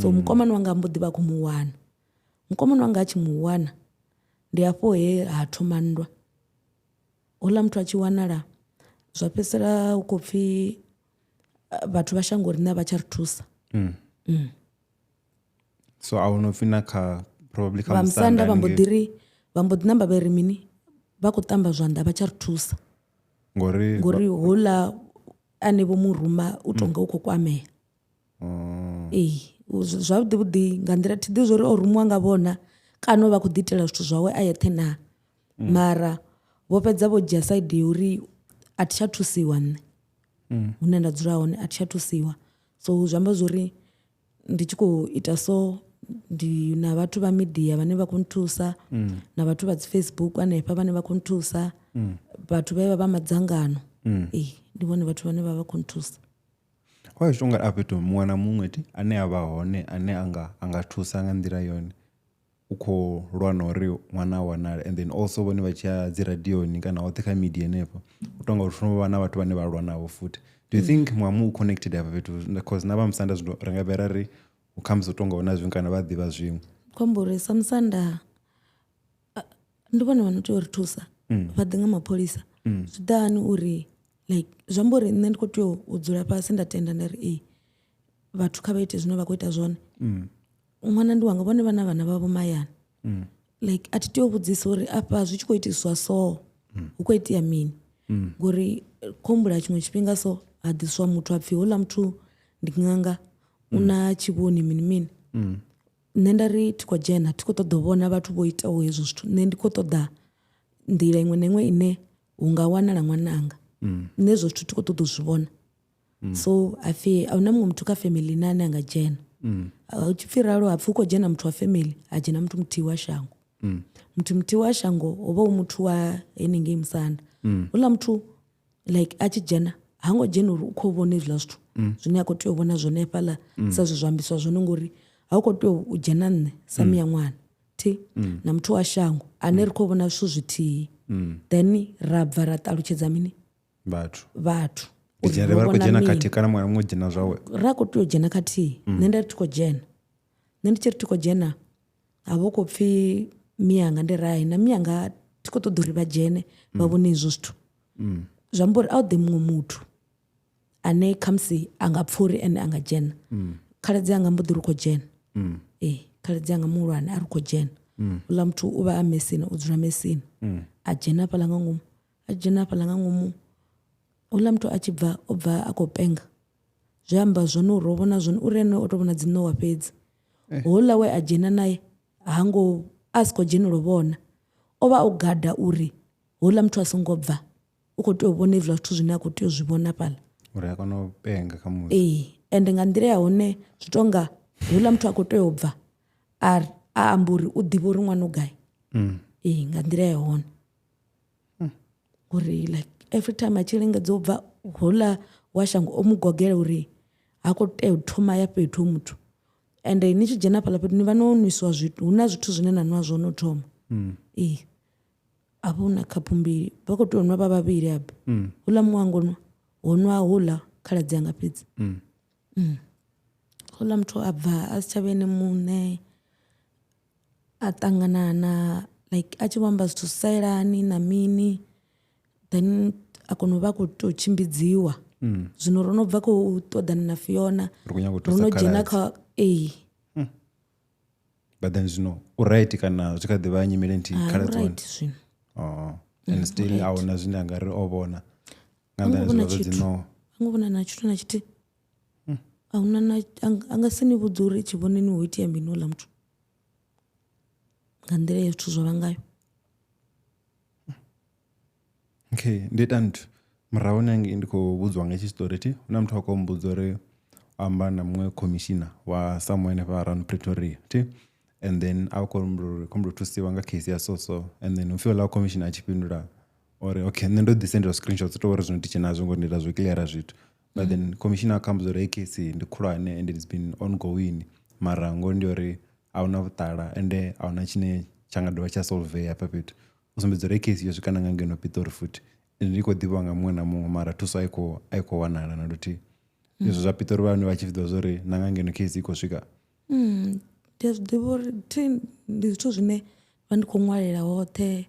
So mukomana wanga a mbo ḓi vha a khou mu wana, mukomana wanga a tshi mu wana ndi hafho he ha thoma nndwa. Houḽa muthu a tshi wanala zwa fhedzisela hu khou pfhi vhathu vha shango riṋe a vha tsha ri thusa. So a hu pfhi na kha probably kha Vha musanda vha mbo ḓi ri vha mbo ḓi namba vha ri mini, vha khou ṱamba zwanḓa vha tsha ri thusa ngori ngori houḽa ane vho mu ruma u tonga u khou kwamea. Ee, zwavhuḓi vhuḓi nga nḓila thi ḓivhi zwori o rumiwa nga vhona kana o vha khou ḓi itela zwithu zwawe a yeṱhe na, mara vho fhedza vho dzhia side ya uri a thi tsha thusiwa nṋe hune nda dzula hone a thi tsha thusiwa. So zwi amba zwori ndi tshi khou ita so ndi na vhathu vha media vhane vha khou nthusa, na vhathu vha dzi Facebook hanefha vhane vha khou nthusa, vhathu vhe vha vha madzangano. Ee, ndi vhone vhathu vhane vha vha khou nthusa. Kwa zwi tonga a fhethu muṅwe na muṅwe ti ane a vha hone ane anga thusa nga nḓila yone u khou lwa na uri ṅwana a wanale, and then also vhone vha tshi ya dzi radioni kana hoṱhe kha media henefho u tonga uri vha na vhathu vhane vha lwa navho futhi. Do you think muamu u connected hafha fhethu, cause na vha musanda zwino ri nga vhera ri u khamusi u tonga hu na zwiṅwe kana vha ḓivha zwiṅwe? Khou amba uri sa musanda ndi vhone vha no tea u ri thusa, vha ḓe nga mapholisa. Zwi ḓa hani uri like zwi amba uri nṋe ndi khou tea u dzula fhasi nda tenda nda ri ee vhathu kha vha ite zwine vha khou ita zwone. Ṅwana ndi wanga, vhone vha na vhana vhavho mahayani. Like a thi tea u vhudzisa uri afha zwi tshi khou itiswa so hu khou itea mini, ngori khou humbula tshiṅwe tshifhinga so ha ḓiswa muthu a pfhi houḽa muthu ndi ṅanga u na tshivhoni mini mini. Nṋe nda ri thi khou dzhena, thi khou ṱoḓa u vhona vhathu vho itaho hezwo zwithu, nṋe ndi khou ṱoḓa nḓila iṅwe na iṅwe ine hu nga wanala ṅwananga. Nṋe hezwo zwithu thi khou ṱoḓa u zwi vhona. So hapfi a huna muṅwe muthu kha family na ane a nga dzhena. Hu tshi pfhi ralo hapfi hu khou dzhena muthu wa family, ha dzhena muthu muthihi wa shango. Muthu muthihi wa shango ho vha hu muthu wa henengei musanda. Houḽa muthu like a tshi dzhena ha ngo dzhena uri u khou vhona hezwiḽa zwithu zwine a khou tea u vhona zwone hafhaḽa sa zwe zwa ambiswa zwone, ngori ha u khou tea u dzhena nṋe sa miya ṅwana thi na muthu wa shango ane ri khou vhona zwithu zwithihi, then ra bva ra ṱalutshedza mini vhathu vhathu ri vha ri khou dzhena khathihi kana muṅwe na muṅwe dzhena zwawe, ra khou tea u dzhena khathihi. Nṋe nda ri thi khou dzhena, nṋe ndi tshi ri thi khou dzhena ha vha hu khou pfhi miyanga, ndi rai na miyanga thi khou ṱoḓa uri vha dzhene vha vhone hezwo zwithu. Zwi amba uri a hu ḓe muṅwe muthu ane khamusi a nga pfha uri ene a nga dzhena. Khaladzi anga mbo ḓi ri u khou dzhena, ee khaladzi anga muhulwane a ri khou dzhena. Uḽa muthu u vha a Messina, u dzula Messina, a dzhena hafhaḽa nga ngomu, a dzhena hafhaḽa nga ngomu houḽa muthu a tshi bva o bva a khou penga. Zwi amba zwone uri o vhona zwone uri ene o to vhona dzi ṋowa fhedzi. Houḽa we a dzhena naye hango a si khou dzhenela u vhona, o vha o gada uri houḽa muthu a songo bva, u khou tea u vhona hezwiḽa zwithu zwine a khou tea u zwi vhona fhaḽa. Uri a kone u penga kha musi. Ee, ende nga nḓila ya hone zwi tonga houḽa muthu a khou tea u bva a a amba uri u ḓivha uri ṅwana u gai. Ee, nga nḓila ya hone. Uri like every time a tshi lingedza u bva houḽa wa shango o mu gogela uri ha khou tea u thoma ya fhethu hoyu muthu. Ende ni tshi dzhena hafhaḽa fhethu ni vha no nwisiwa zwithu, hu na zwithu zwine na nwa zwone u thoma. Ee, hafha hu na khaphu mbili vha khou tea u nwa vha vhavhili hafha. Houḽa muṅwe ha ngo nwa, ho nwa houḽa khaladzi anga fhedzi. Houḽa muthu a bva a si tsha vha ene muṋe, a ṱangana na like a tshi vho amba zwithu zwi sa yelani na mini, then a kona u vha a khou tou tshimbidziwa. Zwino ro no bva khou ṱoḓana na Fiona, Ri khou nyanga u ro thusa no dzhena khaladzi. kha ee. But then zwino u right kana zwi kha ḓi vha nyimele nthihi Hai, u khaladzi right wone? zwino. Oh. And still a huna zwine a nga ri o vhona nga Ha ngo nḓani vhona zwiḽa zwa dzi tshithu. ṋowa. Ha ngo vhona na tshithu na tshithihi. A huna na a nga si ni vhudze uri tshivhoneni ho itea mini houḽa muthu nga nḓila ye zwithu zwa vha ngayo. Okay, ndi ita nthu. Murahu hanengei ndi khou vhudziwa nga hetshi tshiṱori thi hu na muthu a khou mbudza uri amba na muṅwe commissioner wa somewhere hanefha around Pretoria thi and then a khou humbula uri khou humbula u thusiwa nga case ya so so and then upfhi houḽa commissioner a tshi fhindula uri okay nṋe ndo ḓi sendela screenshots to uri zwino ndi tshe nazwo ngori ndi ita zwo cleara zwithu but then commissioner a khou amba uri heyi case ndi khulwane and it's been ongoing mara ngoho ndi uri a huna vhuṱala ende a huna tshine tsha nga dovha tsha solvea hafha fhethu u sumbedza uri heyi case yo swika na nga ngeno Pitori futhi and ndi khou ḓivhiwa nga muṅwe na muṅwe mara thuso a i khou a i khou wanala na luthihi izwo zwa Pitori vhane vha tshi zwi ḓivha zwa uri na nga ngeno case i khou swika. Ndi a zwi ḓivha uri thi ndi zwithu zwine vha ndi khou ṅwalela hoṱhe.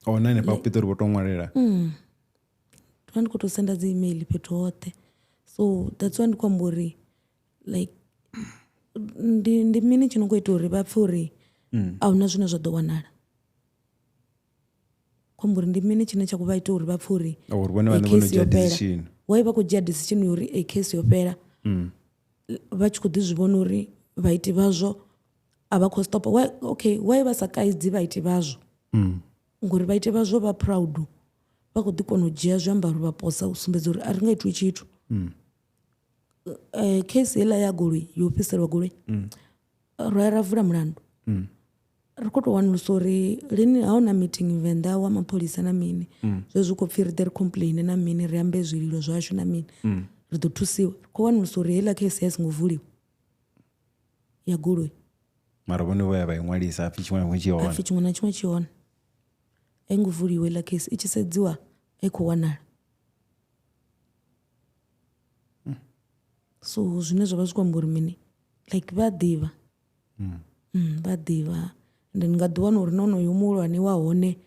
Oh na hanefha Pitori vho to ṅwalela. Ndi vha ndi khou tou senda dzi email fhethu hoṱhe so that's why ndi khou amba uri like ndi mini tshi no khou ita uri vha pfhe uri ahuna zwine zwa ḓo wanala. Khou amba uri ndi mini tshine tsha khou vha ita uri vha pfhe uri uri vhone vhaṋe vho no dzhia decision. Why vha khou dzhia decision ya uri eyi case yo fhela vha tshi khou ḓi zwi vhona uri vhaiti vhazwo a vha khou stop why okay why vha sa kaidzi vhaiti vhazwo ngori vhaiti vhazwo vha proud vha khou ḓi kona u dzhia zwiambaro vha posa u sumbedza uri a ri nga itiwi tshithu. Case heiḽa ya goloi yo fhiselwa goloi ro ya ra vula mulandu ri khou tou wanulusa uri lini ha huna meeting venḓa wa mapholisa na mini zwezwi hu khou pfhi ri ḓe ri complain na mini ri ambe zwililo zwashu na mini ri ḓo thusiwa ri khou wanulusa uri heiḽa case ya songo vuliwa ya goloi. Mara vhone vho ya vha i ṅwalisa hapfi tshiṅwe na tshiṅwe tshi hone. Hapfi tshiṅwe na tshiṅwe tshi hone a i ngo vuliwa heiḽa case i tshi sedziwa a i khou wanala. So zwine zwa vha zwi khou amba uri mini like vha a ḓivha vha a ḓivha ende ni nga ḓi wana uri na honoyo muhulwane wa hone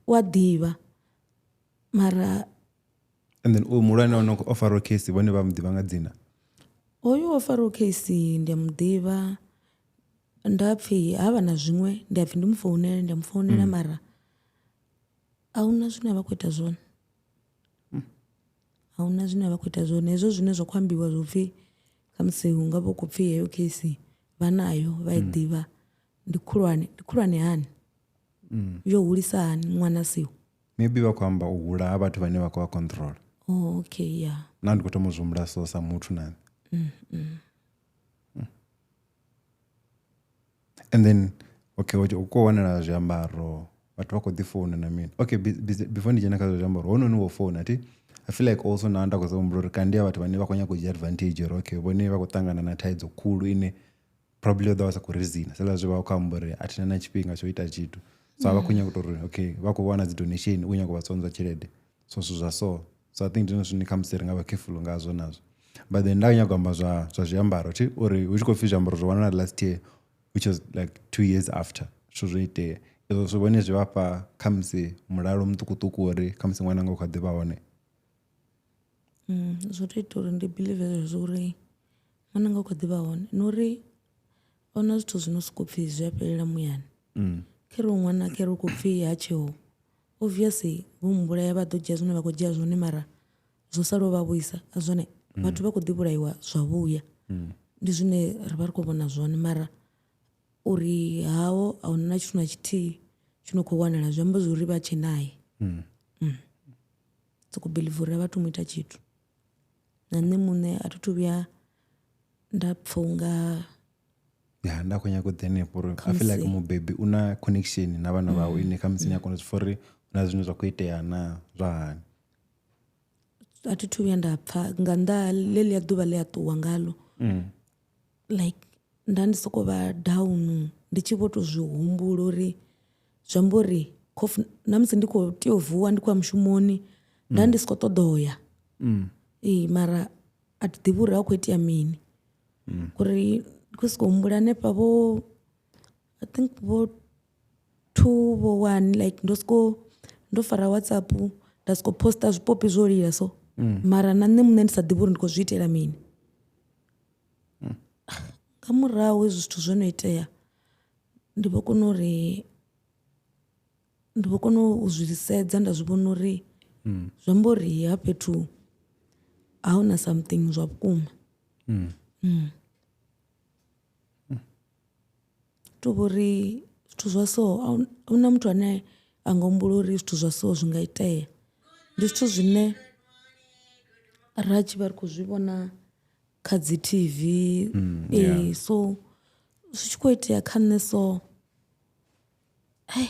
u a ḓivha mara And then uyu muhulwane ono o fariwa case vhone vha mu ḓivha nga dzina. Hoyu o fariwa case ndi a mu ḓivha nda pfhi havha na zwiṅwe ndi a pfhi ndi mu founele ndi a mu founela mara ahuna zwine vha khou ita zwone. Ahuna zwine vha khou ita zwone hezwo zwine zwa khou ambiwa zwo pfhi khamusi hu nga vha hu khou pfhi heyo case vha nayo vha i ḓivha ndi khulwane ndi khulwane hani yo hulisa hani ṅwana a siho. Maybe vha khou amba u hula ha vhathu vhane vha khou vha control. Oh okay yeah. Na ndi khou thoma u zwi humbula so sa muthu na nṋe. And then okay u khou wanala zwiambaro vhathu vha khou ḓi founa na mini okay before ndi dzhena kha zwa zwiambaro hounoni wo founa thi I feel like also na nda khou humbula uri kandi ya vhathu vhane vha khou nyanga u dzhia advantage uri okay vhone vha khou ṱangana na thaidzo khulu ine probably vha ḓo vha sa khou reason sela zwe vha khou amba uri a thina na tshifhinga tsho ita tshithu so a vha khou nyanga u tou uri okay vha khou wana dzi donation u nyanga u vha tsonzwa tshelede so zwithu zwa so so I think ndi zwone zwine khamusi ri nga vha careful ngazwo nazwo but then nda nyaga u amba zwa zwa zwiambaro thi uri hu tshi khou pfhi zwiambaro zwo wanala last year which was like 2 years after zwithu zwo itea izwo zwi vhone zwi vhafha khamusi mulalo muṱukuṱuku uri khamusi ṅwananga u kha ḓi vha hone. Zwo to ita uri ndi believe zwezwo uri ṅwananga u kha ḓi vha hone na uri ahuna zwithu zwino sokou pfhi zwi a fhelela muyani. Kha ri ṅwana kha ri khou pfhi ha tsheho obviously vho mu vhulaya vha ḓo dzhia zwine vha khou dzhia zwone mara zwo sala u vha vhuisa a zwone vhathu vha khou ḓi vhulaiwa zwa vhuya ndi zwine ri vha ri khou vhona zwone mara uri hawo ahuna na tshithu na tshithihi tshi no khou wanala zwi amba zwori vha tshe naye. Soko believe uri a vha thu mu ita tshithu na nṋe muṋe a thi thu vhuya nda pfha unga Ya nda khou nyanga u ḓa henefho uri I feel like mubebi u na connection na vhana vhawe ine khamusi ni a kona u zwi pfha uri hu na zwine zwa khou itea na zwa hani. A thi thu vhuya nda pfha nga nnḓa ha ḽeḽia ḓuvha ḽe a ṱuwa ngalo like nda ndi soko vha down ndi tshi vho to zwi humbula uri zwi amba uri na musi ndi khou tea u vuwa ndi khou ya mushumoni nda ndi si khou ṱoḓa uya ee mara a thi ḓivhi uri hu khou itea mini. Ngori ndi khou sokou humbula hanefha vho I think vho 2 vho 1 like ndo soko ndo fara WhatsApp nda soko poster zwipopi zwo lila so mara na nṋe muṋe ndi sa ḓivhi uri ndi khou zwi itela mini. Nga murahu hezwi zwithu zwo no itea ndi vho kona uri ndi vho kona u zwi sedza nda zwi vhona uri zwi amba uri ha fhethu a huna something zwa vhukuma. Tou vha uri zwithu zwa so a huna muthu ane a nga humbula uri zwithu zwa so zwi nga itea ndi zwithu zwine. Ra tshi vha ri khou zwi vhona kha dzi TV. Yeah. So zwi tshi khou itea kha nṋe so ai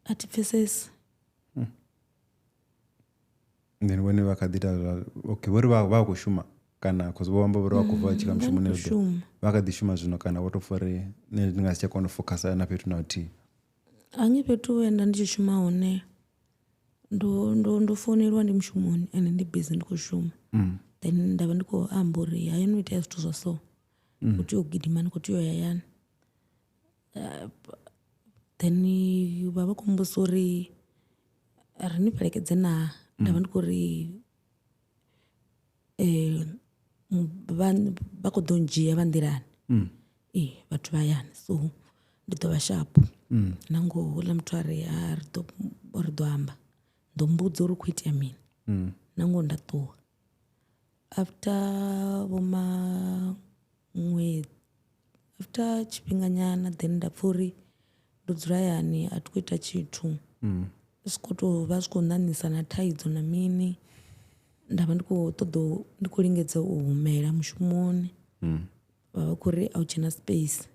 a thi pfesesi. And then vhone vha kha ḓi ita okay vho ri vha khou shuma kana cause vho amba uri vha khou bva tshika mushumoni vha khou shuma. Vha kha ḓi shuma zwino kana vho to pfa uri nṋe ndi nga si tsha kona u focusa na fhethu na huthihi? Hangei fhethu he nda ndi tshi shuma hone ndo founeliwa ndi mushumoni ende ndi busy ndi khou shuma. Then nda vha ndi khou amba uri hayani ho itea zwithu zwa so, u tea u gidima ni khou tea u ya hayani. Then vha vha khou mbudzisa uri ri ni fhelekedze naa, nda vha ndi khou ri vha khou ḓo ndzhia vha nḓilani. Ee vhathu vha hayani so ndi ḓo vha sharp. Na ngoho houḽa muthu a ri ri ḓo amba, ndo mbudza uri hu khou itea mini. Na ngoho nda ṱuwa. After vho ma ṅwedzi, after tshifhinga nyana then nda pfha uri ndo dzula hayani a thi khou ita tshithu. Zwi khou tou vha zwi khou ṋaṋisa na thaidzo na mini. Nda vha ndi khou ṱoḓa ndi khou lingedza u humela mushumoni. Vha vha khou ri a hu tshena space.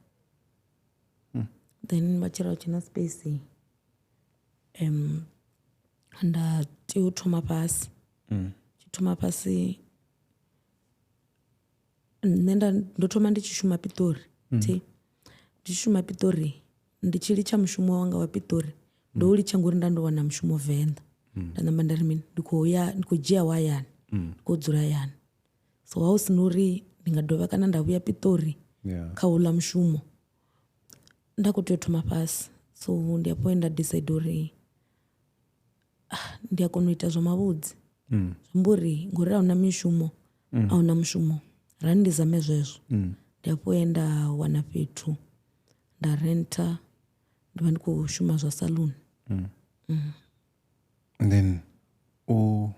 Then vha tshi ri a hu tshena space nda tea u thoma fhasi. Tshi thoma fhasi nṋe nda ndo thoma ndi tshi shuma Pitori thi. Ndi tshi shuma Pitori ndi tshi litsha mushumo wanga wa Pitori ndo u litsha ngori nda ndo wana mushumo Venḓa. Nda namba nda ri mini ndi khou ya ndi khou dzhia wa hayani, ndi khou dzula hayani. So ha hu si na uri ndi nga dovha kana nda vhuya Pitori kha houḽa mushumo nda khou tea u thoma fhasi. So ndi hafho he nda decide uri ndi a kona u ita zwa mavhudzi. Zwi amba uri ngori ahuna mishumo ahuna mushumo rani ndi zame zwezwo. Ndi hafho he nda wana fhethu nda rentha ndi vha ndi khou shuma zwa salon. And then u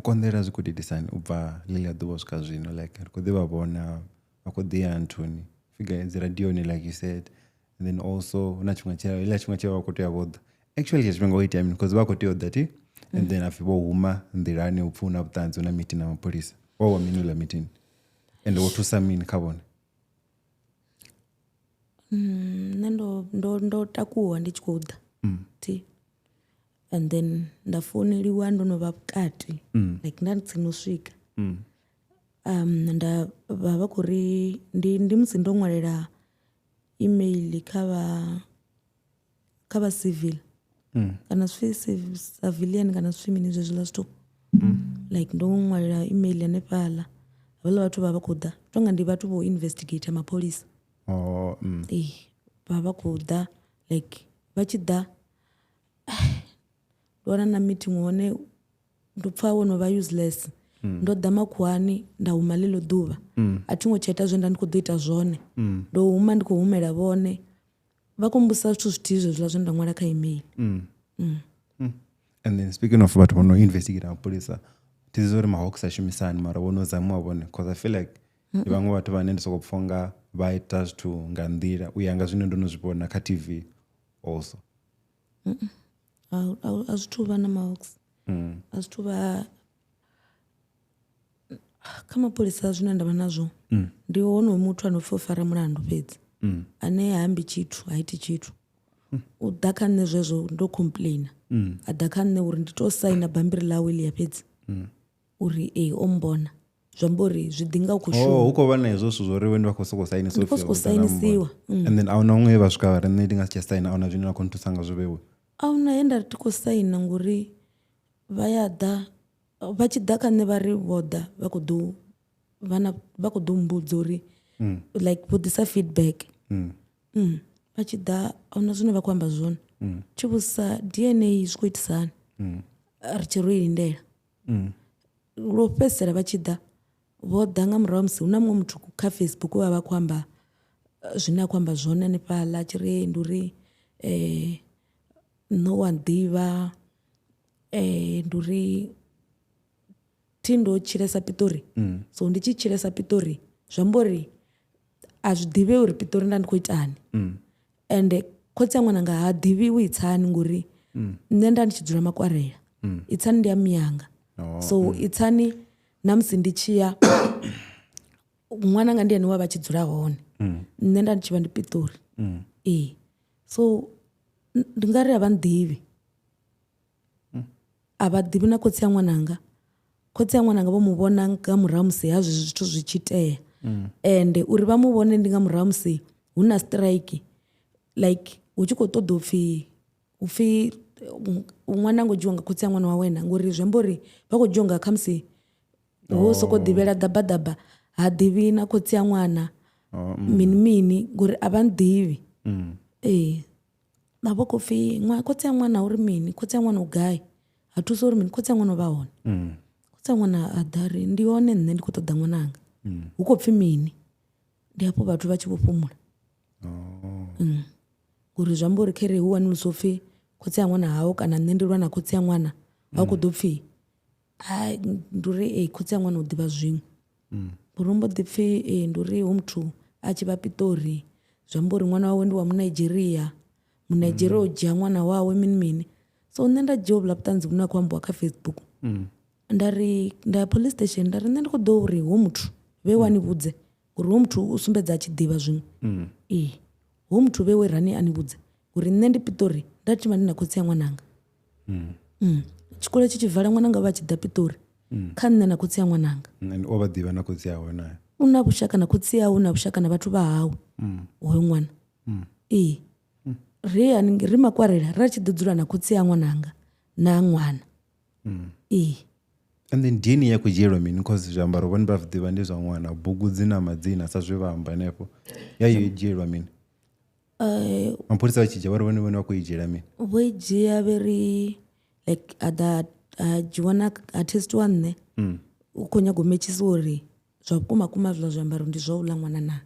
konḓelela zwi khou didisani u bva ḽiḽa ḓuvha u swika zwino, like ri khou ḓi vha vhona vha khou ḓi ya nthuni figure dzi radioni like you said, and then also hu na tshiṅwe tshe ḽa tshiṅwe tshe vha khou tea vho ḓa. Actually tshifhinga ho itea mini because vha khou tea u ḓa thi, and then apfi vho huma nḓilani hu pfhi hu na vhuṱanzi hu na meeting na mapholisa. Wa mini uḽa meeting and wo thusa mini kha vhone? Nṋe ndo takuwa ndi tshi khou ḓa thi, and then nda founeliwa ndo no vha vhukati like nda ndi tsini u swika. Nda vha vha khou ri ndi musi ndo ṅwalela email kha vha civil kana zwipfi civilian kana zwipfi mini zwezwiḽa zwithu. Like ndo ṅwalela email hanefhaḽa, havhaḽa vhathu vha vha khou ḓa tonga ndi vhathu vho investigate mapholisa. Ee vha vha khou ḓa like vha tshi ḓa ndo wana na meeting hone ndo pfha wo no vha useless. Ndo ḓa makhuwani nda huma ḽeḽo ḓuvha. A thi ngo tsha ita zwe nda ndi khou ḓo ita zwone. Ndo huma ndi khou humela vhone. Vha khou mbudzisa zwithu zwithihi zwezwiḽa zwe nda ṅwala kha email. And then speaking of vhathu vho no investigate mapholisa, thi ḓivhi uri mahawks a shumisani mara vho no zamiwa vhone cause I feel like ndi vhaṅwe vhathu vhane ndi soko pfha unga vha ita zwithu nga nḓila u ya nga zwine ndo no zwi vhona kha TV also. A zwi thu vha na mahawks. A zwi thu vha kha mapholisa zwine nda vha nazwo ndi honoyo muthu ano pfhi o fara mulandu fhedzi. Ane ha ambi tshithu, ha iti tshithu. U ḓa kha nṋe zwezwo ndo complainer. A ḓa kha nṋe uri ndi to saina bammbiri ḽawe ḽia fhedzi. Uri ee o mbona. Zwi amba uri zwi ḓi nga u khou shuma. Hu khou vha na hezwo zwithu zwo uri vhone vha khou sokou sainisa Ndi khou sokou sainisiwa. And then ahuna huṅwe vha swika vha ri nṋe ndi nga si tsha saina, ahuna zwine na khou nthusa ngazwo vheiwe. Ahuna he nda ri thi khou saina ngori vha ya ḓa vha tshi ḓa kha nṋe vha ri vho ḓa vha khou ḓo vha khou ḓo mbudza uri like vho ḓisa feedback. Vha tshi ḓa ahuna zwine vha khou amba zwone. Tshi vhudzisa DNA zwi khou itisa hani? Ri tshe ro i lindela. Lwo fhedzisela vha tshi ḓa vho ḓa nga murahu ha musi hu na muṅwe muthu kha Facebook vha vha khou amba zwine a khou amba zwone hanefhaḽa a tshi ri ndi uri nṋe u a ḓivha ndi uri thi ndo tshilesa Pitori. So ndi tshi tshilesa Pitori zwi amba uri a zwi ḓivhei uri Pitori nda ndi khou itani. Ende khotsi a ṅwananga ha ḓivhiwi Itsani ngori nṋe nda ndi tshi dzula Makwarela. Itsani ndi ya miyanga. So itsani na musi ndi tshi ya ṅwananga ndi ene wa vha tshi dzula hone, nṋe nda ndi tshi vha ndi Pitori. Ee, so ndi nga ri a vha nḓivhi, a vha ḓivhi na khotsi a ṅwananga. Khotsi a ṅwananga vho mu vhona nga murahu musi ha zwezwi zwithu zwi tshi itea, ende uri vha mu vhone ndi nga murahu musi hu na strike, like hu tshi khou ṱoḓa upfhi upfhi ṅwana ngo dzhiwa nga khotsi a ṅwana wawe na, ngori zwi amba uri vha khou dzhiwa nga khamusi ho soko ḓivhela ḓabaḓaba, ha ḓivhi na khotsi a ṅwana mini mini, ngori a vha nḓivhi. Ee, vha vho khou pfhi khotsi a ṅwana uri mini, khotsi a ṅwana u gai, ha thusa uri mini, khotsi a ṅwana u vha hone. Khotsi a ṅwana a ḓa ri ndi hone nṋe ndi khou ṱoḓa ṅwananga, hu khou pfhi mini. Ndi hafho vhathu vha tshi vho fhumula. Ngori zwi amba uri khere hu wanulusa upfhi khotsi a ṅwana hao kana nṋe ndi lwa na khotsi a ṅwana, vha khou ḓo pfhi hai ndi uri ee khotsi a ṅwana u ḓivha zwiṅwe. Ngori hu mbo ḓi pfhi ee ndi uri hu muthu a tshi vha Pitori, zwi amba uri ṅwana wawe ndi wa Munigeria, Munigeria o dzhia ṅwana wawe mini mini. So nṋe nda dzhia hovhuḽa vhuṱanzi vhune ha khou ambiwa kha Facebook, nda ri nda ya police station nda ri nṋe ndi khou ḓo uri ho muthu vhe wa ni vhudze, uri ho muthu u sumbedza a tshi ḓivha zwiṅwe. Ee, ho muthu vhe we rani a ni vhudze uri nṋe ndi Pitori nda tshi vha ndi na khotsi a ṅwananga. Tshikolo tshi tshi vala ṅwananga vha tshi ḓa Pitori kha nṋe na khotsi a ṅwananga. And o vha ḓivha na khotsi awe naye. U na vhushaka na khotsi awe, u na vhushaka na vhathu vha hawe hoyo ṅwana. Ee, ri haningei ri makwarela ra tshi ḓi dzula na khotsi a ṅwananga na ṅwana. Ee. And then DNA ya khou dzhielwa mini, cause zwiambaro vhone vha zwi ḓivha ndi zwa ṅwana, bugu dzi na madzina sa zwe vha amba hanefho, ya yo dzhielwa mini? Mapholisa vha tshi dzhia vha ri vhone vhone vha khou i dzhiela mini? Vho i dzhia vhe ri like a ḓa a dzhiwa na a testiwa nṋe, u khou nyaga u metshisiwa uri zwa vhukuma kuma zwiḽa zwiambaro ndi zwa uḽa ṅwana na.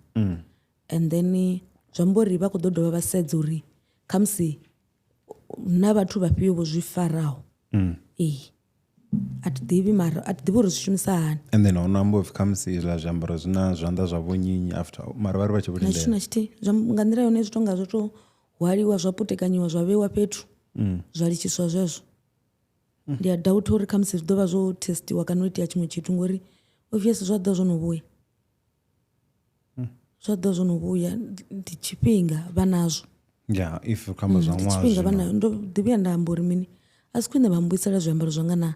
And then zwi amba uri vha khou ḓo dovha vha sedza uri khamusi na vhathu vhafhio vho zwi faraho. Ee, a thi ḓivhi mara a thi ḓivhi uri zwi shumisa hani. And then ho no amba upfhi khamusi izwiḽa zwiambaro zwi na zwanḓa zwa vhonyinyi after, mara vha ri vha tshi vho Na tshithu lindela. na tshithihi nga nḓila yone zwi tonga zwo to hwaliwa zwa putekanyiwa zwa vheiwa fhethu zwa litshiswa zwezwo. Ndi a doubt uri khamusi zwi ḓo vha zwo testiwa kana u itea tshiṅwe tshithu, ngori obvious zwa ḓo zwo no vhuya. Zwa ḓo zwo no vhuya ndi tshifhinga vha nazwo. Yeah, if khou amba zwa Ndi ṅwaha tshifhinga vha zwino. nayo. Ndo ḓi vhuya nda amba uri mini a si khwine vha mbuisela zwiambaro zwanga na,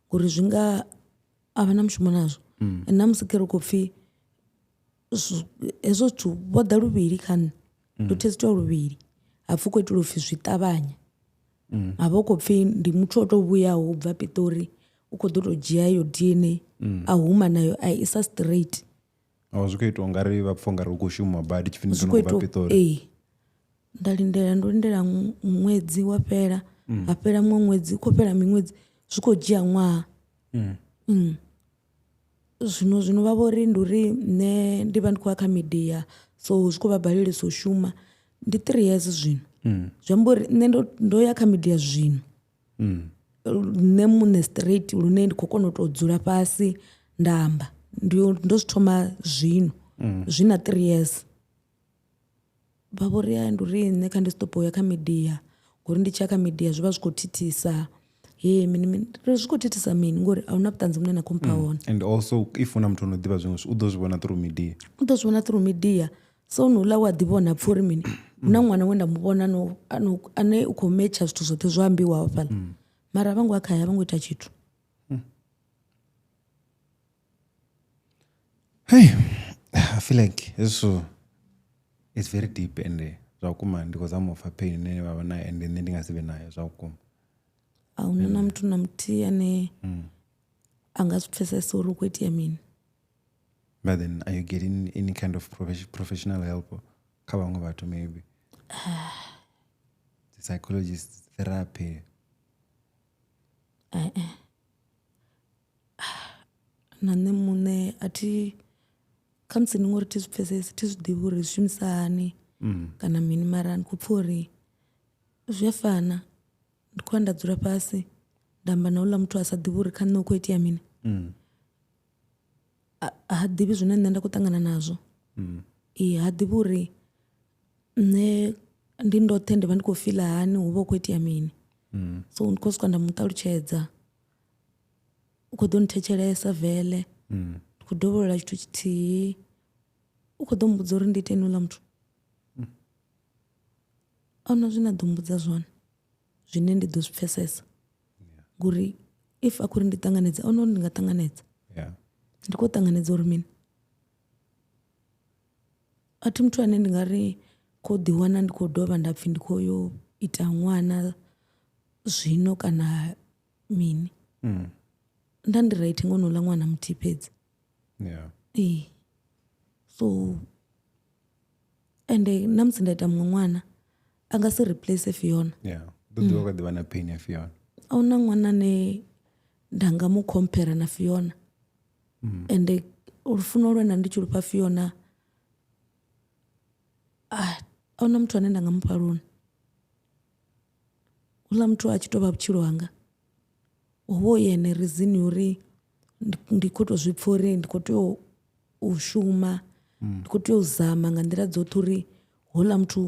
ngori zwi nga a vha na mushumo nazwo. And na musi khere hu khou pfhi hezwo zwithu vho ḓa luvhili kha nṋe, ndo testiwa luvhili, ha pfhi hu khou itelwa upfhi zwi ṱavhanye. Ha vha hu khou pfhi ndi muthu o to vhuyaho u bva Pitori, u khou ḓo tou dzhia iyo DNA a huma nayo a isa straight. Oh, zwi khou itiwa ungari vha pfha ungari hu khou shuma badi tshifhinga Zwi tsho khou no bva itiwa Pitori. ee. Nda lindela ndo lindela ṅwedzi wa fhela, ha fhela muṅwe ṅwedzi, hu khou fhela miṅwedzi, zwi khou dzhia ṅwaha. Zwino zwino vha vho ri ndi uri nṋe ndi vha ndi khou ya kha media so zwi khou vha balelisa u shuma, ndi 3 years zwino. Zwi amba uri nṋe ndo ya kha media zwino. Nṋe muṋe straight lune ndi khou kona u tou dzula fhasi nda amba, ndi ndo zwi thoma zwino, zwi na 3 years. Vha vho ri ndi uri nṋe kha ndi stop u ya kha media ngori ndi tshi ya kha media zwi vha zwi khou thithisa he mini mini, zwi khou thithisa mini ngori a huna vhuṱanzi vhune na khou mpha hone. And also if una muthu ono ḓivha zwiṅwe zwithu u ḓo zwi vhona through media. U ḓo zwi vhona through media, so no uḽa u a ḓi vhona pfha uri mini hu na ṅwana we nda mu vhona no ane u khou metsha zwithu zwoṱhe zwo ambiwaho fhaḽa, mara a vha ngo ya khaye, a vha ngo ita tshithu. Hey, I feel like hezwi it's very deep and zwa vhukuma ndi khou zama u pfha pain ine vha vha nayo and nṋe ndi nga si vhe nayo zwa vhukuma. A huna na muthu na muthihi ane a nga zwi pfesesa uri hu khou itea mini. But then are you getting any kind of professional help kha vhaṅwe vhathu maybe? The psychologist, therapy? Na nṋe muṋe a thi, khamusi ndi ngori thi zwi pfesesi, thi zwi ḓivhi uri zwi shumisa hani kana mini, mara ndi khou pfha uri zwi a fana. Ndi khou ya nda dzula fhasi nda amba na houḽa muthu a sa ḓivhi uri kha nṋe hu khou itea mini. Ha ḓivhi zwine nṋe nda khou ṱangana nazwo. Ee, ha ḓivhi uri nṋe ndi ndoṱhe ndi vha ndi khou fiḽa hani, hu vha hu khou itea mini. So ndi khou swika nda mu ṱalutshedza. U khou ḓo nthetshelesa vele. Ndi khou dovholola tshithu tshithihi. U khou ḓo mmbudza uri ndi iteni houḽa muthu. Ahuna zwine a ḓo mmbudza zwone zwine ndi ḓo zwi pfesesa. Ngori if a khou ri ndi ṱanganedze ahuna uri ndi nga ṱanganedza. Ndi khou ṱanganedza uri mini? A thi muthu ane ndi nga ri khou ḓi wana ndi khou dovha nda pfhi ndi khou yo ita ṅwana zwino kana mini. Nda ndi right nga honouḽa ṅwana muthihi fhedzi. Ee so ende na musi nda ita muṅwe ṅwana a nga si replace Fiona. U ḓo ḓivha kha ḓivha na pain ya Fiona. Ahuna ṅwana ane nda nga mu compare na Fiona. Ende lufuno lwe nda ndi tshi lufha Fiona ahuna muthu ane nda nga mufha lwone. Houḽa muthu a tshi tou vha vhutshilo hanga hovha hu ene reason uri ndi khou tou zwi pfha uri ndi khou tea u shuma, ndi khou tea u zama nga nḓila dzoṱhe uri houḽa muthu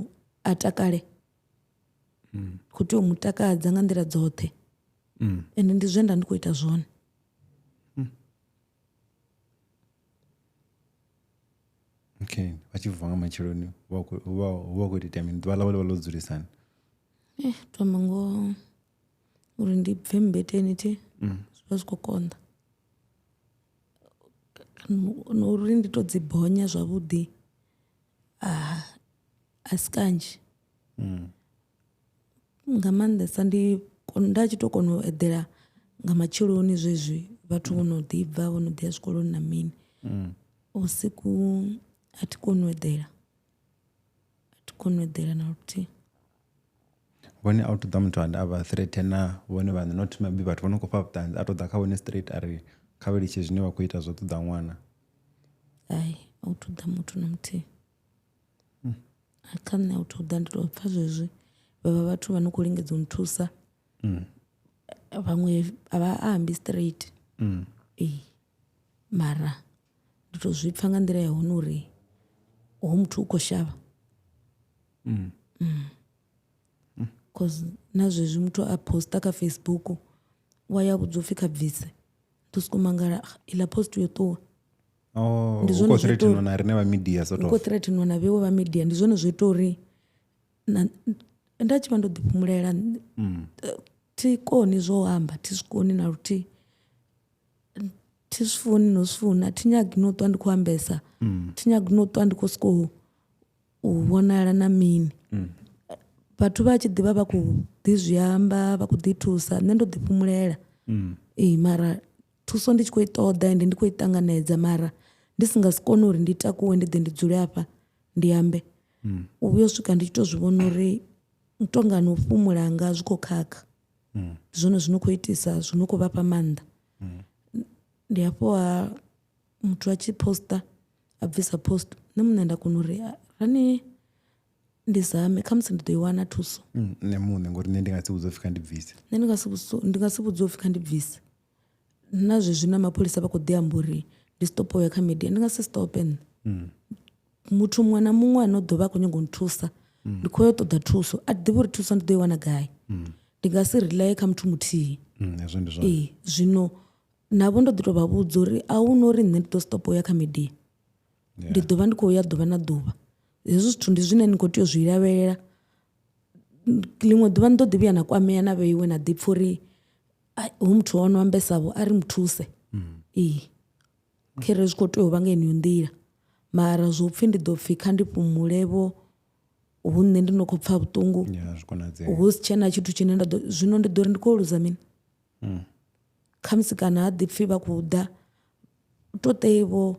a takale. Ndi khou tea u mu takadza nga nḓila dzoṱhe ende ndi zwe nda ndi khou ita zwone. Okay, vha tshi vuwa nga matsheloni hu vha hu khou itea mini? Ḓuvha ḽavho ḽi vha ḽo dzulisana? To amba ngoho uri ndi bve mmbeteni thi zwi vha zwi khou konḓa. No uri ndi to dzi bonya zwavhuḓi a si kanzhi. Nga maanḓesa ndi nda tshi to kona u eḓela nga matsheloni zwezwi vhathu vho no ḓi bva vho no ḓi ya zwikoloni na mini. Vhusiku a thi koni u eḓela, a thi koni u eḓela na luthihi. Vhone a u ṱoḓa muthu ane a vha threaten vhone vhaṋe not maybe vhathu vho no khou fha vhuṱanzi a to ḓa kha vhone straight a ri kha vha litshe zwine vha khou ita zwo ṱoḓa ṅwana. Hai a u thu ḓa muthu na muthihi. Kha nṋe a u thu ḓa ndi tou pfha zwezwi vha vha vhathu vha no khou lingedza u nthusa. Vhaṅwe a vha ambi straight. Ee mara ndi to zwi pfha nga nḓila ya hone uri hoyu muthu u khou shavha. Cause na zwezwi muthu a poster kha Facebook wa ya vhudzwa upfhi kha bvise ndo soko mangala iḽa post yo ṱuwa. Oh, Ndi zwone zwo ita na riṋe vha media sort of. Hu khou threatenwa na vheiwe vha media ndi zwone zwo ita uri na nda tshi vha ndo ḓi fhumulela thi koni zwo amba thi zwi koni na luthihi. Thi zwi funi no zwi funa thi nyagi no ṱwa ndi khou ambesa thi nyagi no ṱwa ndi khou sokou u vhonala na mini. Vhathu vha tshi ḓivha vha khou ḓi zwi amba vha khou ḓi thusa nṋe ndo ḓi fhumulela. Ee mara thuso ndi tshi khou i ṱoḓa ende ndi khou i ṱanganedza mara ndi si nga si kone uri ndi takuwe ndi ḓe ndi dzule hafha ndi ambe. U vhuya u swika ndi tshi to zwi vhona uri tonga na u fhumula hanga zwi khou khakha. Ndi zwone zwi no khou itisa zwi no khou vhafha maanḓa. Ndi hafho ha muthu a tshi poster a bvisa post nṋe muṋe nda kona uri rani ndi zame khamusi ndi ḓo i wana thuso. Nṋe muṋe ngori nṋe ndi nga si vhudzwe upfhi kha ndi bvise. Nṋe ndi nga si ndi nga si vhudziwe upfhi kha ndi bvise. Na zwezwi na mapholisa vha khou ḓi amba uri ndi stop uya kha media ndi nga si stope nṋe. Muthu muṅwe na muṅwe ane u ḓo vha a khou nyanga u nthusa ndi khou ya u ṱoḓa thuso a thi ḓivhi uri thuso ndi ḓo i wana gai. Ndi nga si rely kha muthu muthihi. Hezwo ndi zwone. Ee zwino navho ndo ḓi tou vha vhudza uri a hu na uri nṋe ndi ḓo stop uya kha media. Ndi ḓo vha ndi khou ya ḓuvha na ḓuvha. Hezwi zwithu ndi zwine ni khou tea u zwi lavhelela. Ḽiṅwe ḓuvha ni ḓo ḓi vhuya na kwamea na vheiwe na ḓi pfha uri hu muthu ono ambesa vho a ri muthuse. Ee khere zwi khou tea u vha nga yeneyo nḓila mara zwo pfhi ndi ḓo pfhi kha ndi fhumule vho hu nṋe ndi no khou pfha vhuṱungu hu si tshena tshithu tshine nda ḓo zwino ndi ḓo ri ndi khou luza mini. Khamusi kana ha ḓi pfhi vha khou ḓa to tei vho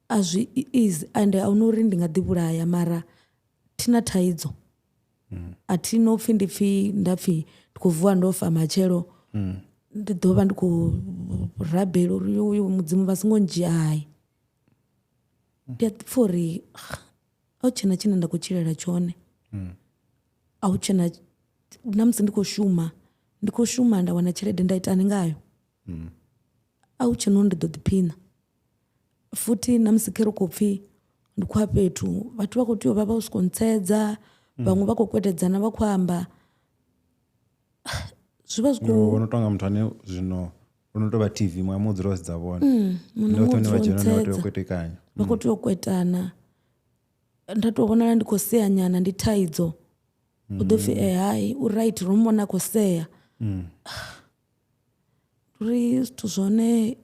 a zwi easy ende ahuna uri ndi nga ḓi vhulaya mara thina thaidzo. A thi no pfhi ndi pfhi nda pfhi ndi khou vuwa ndo fa matshelo ndi ḓo vha ndi khou rabela uri uyu mudzimu vha songo ndzhia hai. Ndi a ḓi pfha uri a hu tshena tshine nda khou tshilela tshone. A hu tshena na musi ndi khou shuma ndi khou shuma nda wana tshelede nda itani ngayo. A hu tshena uri ndi ḓo ḓiphina. Futhi na musi kha ri khou pfhi ndi khou ya fhethu vhathu vha khou tea u vha vha sokou ntsedza vhaṅwe vha khou kwetedzana vha khou amba zwi vha zwi khou Wo no tonga muthu ane zwino Lu no tou vha TV muṅwe na muṅwe u dzula o sedza vhone. Muṅwe na Ende muṅwe vhoṱhe u vhane vha dzula o dzhena hone vha tea u ntsedza. kwetekanya. Vha khou tea u kwetana. Nda tou vhonala ndi khou sea nyana ndi thaidzo. U ḓo pfhi e hai u right ro mu vhona a khou sea. Uri zwithu zwone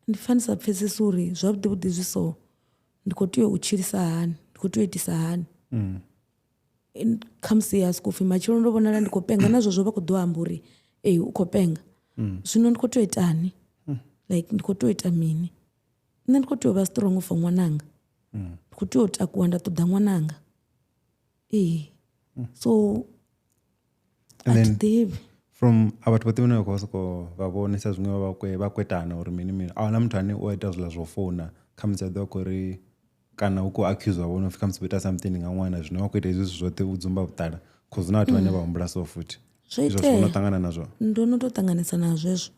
ndi pfha ndi sa pfhesesi uri zwavhuḓi vhuḓi zwi so ndi khou tea u tshilisa hani, ndi khou tea u itisa hani. Khamusi ha sokou pfhi matshelo ndo vhonala ndi khou penga na zwezwo vha khou ḓo amba uri ee u khou penga. Zwino ndi khou tea u itani like ndi khou tea u ita mini. Nṋe ndi khou tea u vha strong for ṅwananga. Ndi khou tea u takuwa nda ṱoḓa ṅwananga. Ee. So And a thi then ḓivhi. from a vhathu vhoṱhe vhane vha khou sokou vha vhonesa zwiṅwe vha kwe vha kwetana uri mini mini a huna muthu ane u a ita zwiḽa zwo founa khamusi a ḓo vha khou ri kana hu khou accuse vhone upfhi khamusi vho ita something nga ṅwana zwino vha khou ita hezwi zwithu zwoṱhe u dzumba vhuṱala cause huna vhathu vhane vha humbula so futhi. Zwo Izwo zwithu no itea. ṱangana nazwo. Ndo no tou ṱanganesa nazwo hezwo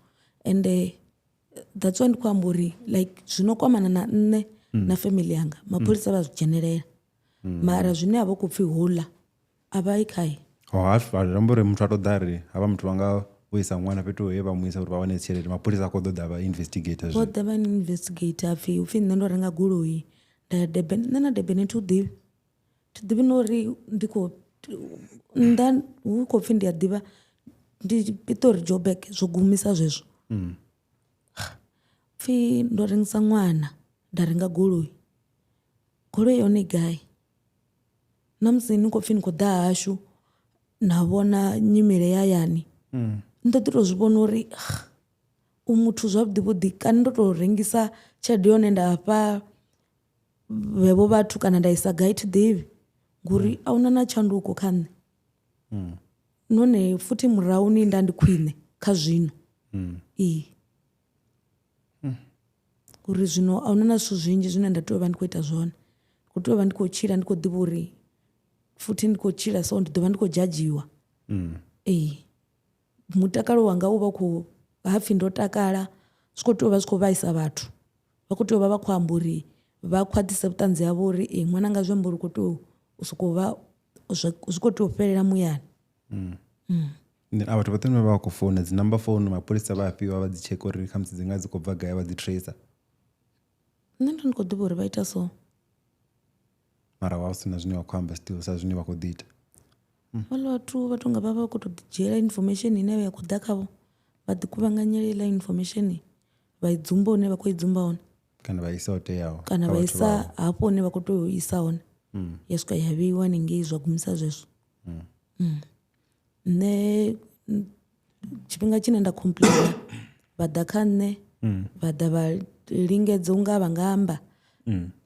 ende that's why ndi khou amba uri like zwino kwamana na nṋe na family yanga mapholisa vha zwi dzhenelela. Mara zwine ha vha khou pfhi houḽa a vha yi khae. Ho ha amba uri muthu a to ḓa ri havha muthu vha nga vho isa ṅwana fhethu he vha mu isa uri vha wane tshelede mapholisa a khou ḓo ḓa vha investigate Vho zwino. ḓa vha investigate ha pfhi hupfhi nṋe ndo renga goloi nda ya Durban nṋe na Durban thi hu ḓivhi. Thi ḓivhi na uri ndi khou nnḓa hu khou pfhi ndi a ḓivha ndi Pitori Joburg zwo gumisa zwezwo. Pfhi ndo rengisa ṅwana nda renga goloi, goloi ya hone i gai? Na musi ni khou pfhi ni khou ḓa hashu na vhona nyimele ya hayani ni ḓo ḓi tou zwi vhona uri u muthu zwavhuḓi vhuḓi kani ndo tou rengisa tshelede ya hone nda fha vhevho vhathu kana nda isa gai thi ḓivhi ngori a huna na tshanduko kha nṋe. Nahone futhi murahuni nda ndi khwine kha zwino. Ee. Uri zwino a huna na zwithu zwinzhi zwine nda tea u vha ndi khou ita zwone. Ndi khou tea u vha ndi khou tshila ndi khou ḓivha uri futhi ndi khou tshila so ndi ḓo vha ndi khou dzhadzhiwa. Ee. Mutakalo wanga u vha u khou hapfhi ndo takala zwi khou tea u vha zwi khou vhaisa vhathu. Vha khou tea u vha vha khou amba uri vha khwaṱhise vhuṱanzi havho uri ee ṅwananga zwi amba uri u khou tea u sokou vha zwi khou tea u fhelela muyani. A vhathu vhoṱhe vhane vha vha khou founa dzi number phone mapholisa vha a fhiwa vha dzi tsheka uri khamusi dzi nga dzi khou bva gai vha dzi tracer. Nṋe ndo ndi khou ḓivha uri vha ita so. Mara wa hu sina zwine vha khou amba still sa zwine vha khou ḓi ita. Vhaḽa vhathu vha tonga vha vha khou tou ḓi dzhiela information ine ya khou ḓa khavho vha ḓi kuvhanganyela heiḽa information vha i dzumba hune vha khou i dzumba hone. Kana vha isa ho teaho. Kana vha isa hafho hune vha khou tea u isa hone. Ya swika ya vheiwa haningei zwa gumisa zwezwo. Nṋe tshifhinga tshine nda complainer vha ḓa kha nṋe vha ḓa vha lingedza unga vha nga amba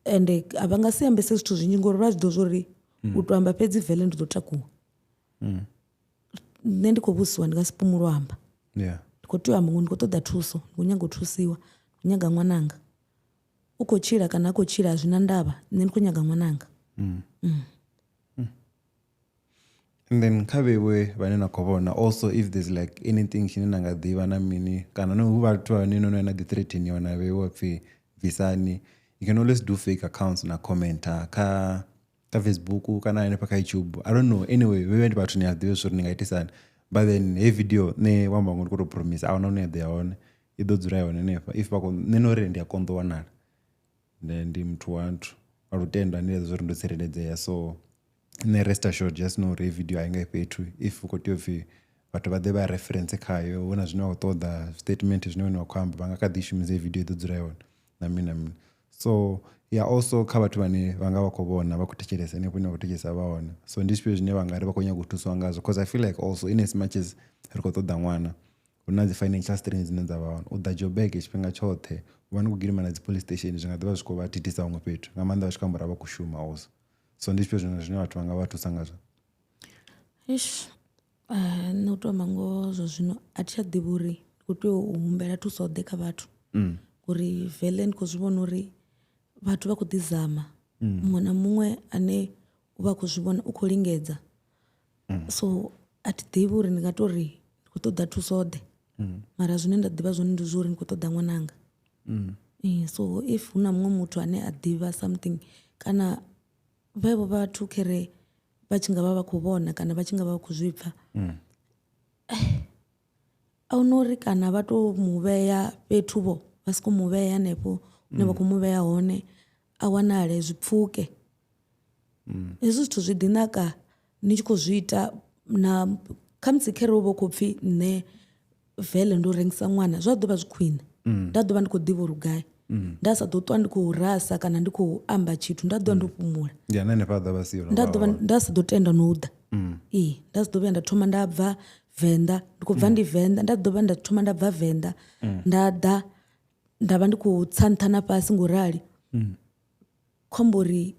ende a vha nga si ambese zwithu zwinzhi ngori vha zwi ḓivha uri u to amba fhedzi vele ndi ḓo takuwa. Nṋe ndi khou vhusiwa ndi nga si pumule u amba. Ndi khou tea u amba ngori ndi khou ṱoḓa thuso, ndi khou nyaga u thusiwa, ndi khou nyaga ṅwananga. U khou tshila kana ha khou tshila a zwi na ndavha, nṋe ndi khou nyaga ṅwananga. And then kha vheiwe vhane na khou vhona also if there's like anything tshine na nga ḓivha na mini kana no hu vhathu vhane no no ya na ḓi threateniwa na vheiwa pfhi bvisani you can always do fake accounts na commenta kha kha Facebook kana hanefha kha YouTube I don't know anyway vheiwe ndi vhathu ni a ḓivha uri ni nga itisani but then hey video nṋe wa amba ngo ndi khou tou promise a huna hune ya ḓo ya hone i ḓo dzula hone hanefha if vha khou nṋe no uri ndi a konḓa u wanala ndi muthu wa nthu wa lutendo ane a uri ndo tsireledzea so nṋe rest assured just know uri video a i nga fhethu if u khou tea u pfhi vhathu vha ḓe vha reference khayo hu na zwine vha khou ṱoḓa statement zwine vhane vha khou amba vha nga kha ḓi shumisa heyi video i ḓo dzula yone na mini na mini so yeah also kha vhathu vhane vha nga vha khou vhona vha khou thetshelesa henefho hune vha khou thetshelesa vha hone so ndi zwifhio zwine vha nga ri vha khou nyaga u thusiwa ngazwo cause I feel like also in as much as ri khou ṱoḓa ṅwana hu na dzi financial strain dzine dza vha hone u ḓa Joburg tshifhinga tshoṱhe u vha ni khou gidima na dzi police station zwi nga ḓivha zwi khou vha thithisa huṅwe fhethu nga maanḓa vha tshi khou amba uri vha khou shuma also so ndi zwifhio zwiṅwe zwine vhathu vha nga vha thusa ngazwo. Eish nṋe u to amba ngoho zwa zwino a thi tsha ḓivha uri ndi khou tea u humbela thuso ḓe kha vhathu ngori vele ndi khou zwi vhona uri vhathu vha khou ḓi zama muṅwe na muṅwe ane u vha a khou zwi vhona u khou lingedza so a thi ḓivhi uri ndi nga tori ndi khou ṱoḓa thuso ḓe mara zwine nda ḓivha zwone ndi zwa uri ndi khou ṱoḓa ṅwananga. So if hu na muṅwe muthu ane a ḓivha something kana vhevho vhathu khere vha tshi nga vha vha khou vhona kana vha tshi nga vha vha khou zwi pfha. A huna uri kana vha to mu vhea fhethu vho vha soko mu vhea hanefho hune vha khou mu vhea hone a wanale zwi pfuke. Hezwi zwithu zwi ḓi naka ni tshi khou zwi ita na khamusi khere hu vha hu khou pfhi nṋe vele ndo rengisa ṅwana zwa ḓo vha zwi khwine. Nda ḓo vha ndi khou ḓivha uri gai. Nda sa ḓo ṱwa ndi khou rasa kana ndi khou amba tshithu nda ḓo vha ndo fhumula. Ya na hanefha ḓo vha siho. Nda ḓo vha nda sa ḓo tenda no u ḓa. Ee, nda sa ḓo vhuya nda thoma nda bva Venḓa ndi khou bva ndi Venḓa nda ḓo vha nda thoma nda bva Venḓa nda ḓa nda vha ndi khou tsa nṱha na fhasi ngo rali. Khombo uri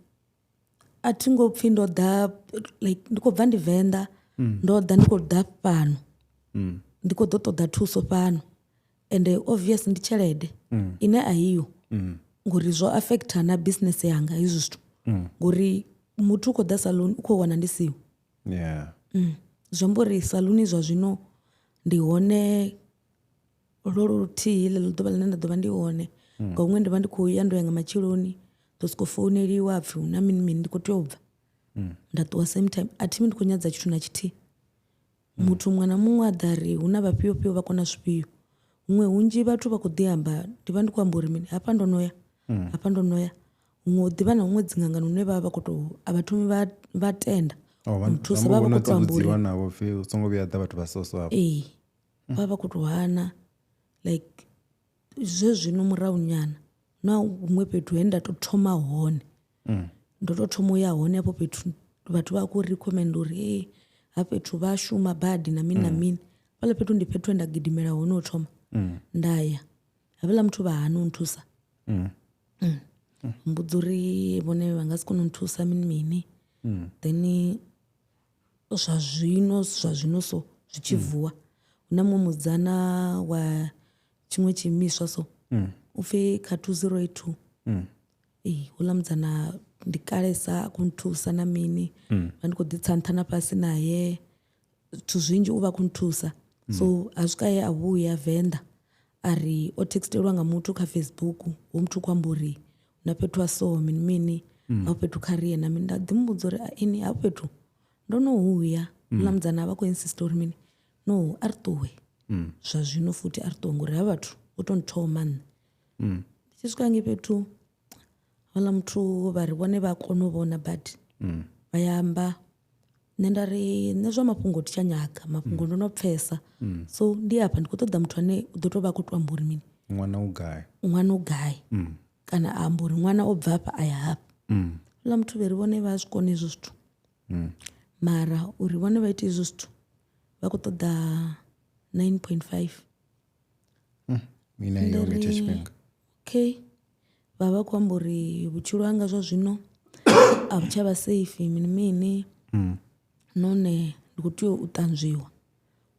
a thi ngo pfhi ndo ḓa like ndi khou bva ndi Venḓa ndo ḓa ndi khou ḓa fhano ndi khou ḓo ṱoḓa thuso fhano ende obvious ndi tshelede ine a iho ngori zwo affecta na business yanga hezwi zwithu ngori muthu u khou ḓa salon u khou wana ndi siho. Yeah. Zwi amba uri saluni zwa zwino ndi hone lwo luthihi ḽeḽo ḓuvha ḽine nda ḓo vha ndi hone nga huṅwe ndi vha ndi khou ya ndo ya nga matsheloni ḓo sokou founeliwa hapfhi hu na mini mini ndi khou tea u bva nda ṱuwa same time a thi vhi ndi khou nyadza tshithu na tshithihi. Muthu muṅwe na muṅwe a ḓa ri hu na vhafhio fhio vha kona zwifhio huṅwe hunzhi vhathu vha khou ḓi amba ndi vha ndi khou amba uri mini hafha ndo no ya hafha ndo no ya huṅwe u ḓivha na huṅwe dzingangani hune vha vha vha khou tou a vha thomi vha tenda u nthusa vha vha khou tou amba uri navho pfhi u songo vhuya ḓa vhathu vha so so afho. Ee, vha vha khou tou hana like zwezwino murahu nyana na huṅwe fhethu he nda tou thoma hone ndo tou thoma uya hone hafho fhethu vhathu vha khou recommend uri hey ha fhethu vha shuma badi na mini na mini hafhaḽa fhethu ndi fhethu he nda gidimela hone u thoma nda ya havhaḽa muthu vha hana u nthusa. Mbudza uri vhone vha nga si kone u nthusa mini mini then zwa zwino zwa zwino so zwi tshi vuwa hu na muṅwe musidzana wa tshiṅwe tshiimiswa so u pfhi kha 2082 ee houḽa musidzana ndi kalesa a khou nthusa na mini vha ndi khou ḓi tsa nṱha na fhasi naye zwithu zwinzhi u vha khou nthusa. So ha swika he a vhuya Venḓa a ri o textelwa nga muthu kha Facebook ho muthu khou amba uri na fhethu ha so mini mini hafho fhethu kha ri ye na mini nda ḓi muvhudza uri ini hafho fhethu ndo no huya houḽa musidzana vha khou insist uri mini no a ri ṱuwe zwa zwino futhi a ri ṱuwe ngori havha vhathu vho to nthoma nṋe. Ndi tshi swika ngei fhethu houḽa muthu vha ri vhone vha kona u vhona badi vha ya amba nṋe nda ri nṋe zwa mafhungo thi tsha nyaga mafhungo ndo no pfhesa so ndi afha ndi khou ṱoḓa muthu ane u ḓo tou vha a khou to amba uri mini ṅwana u gai ṅwana u gai kana a amba uri ṅwana o bva hafha a ya hafha. Houḽa muthu vhe ri vhone vha zwi kona hezwo zwithu mara uri vhone vha ite hezwo zwithu vha khou ṱoḓa 9.5. Mina iyo nga hetsho tshifhinga. Okay vha vha khou amba uri vhutshilo hanga zwa zwino a vhu tsha vha safe mini mini nahone ndi khou tea u ṱanzwiwa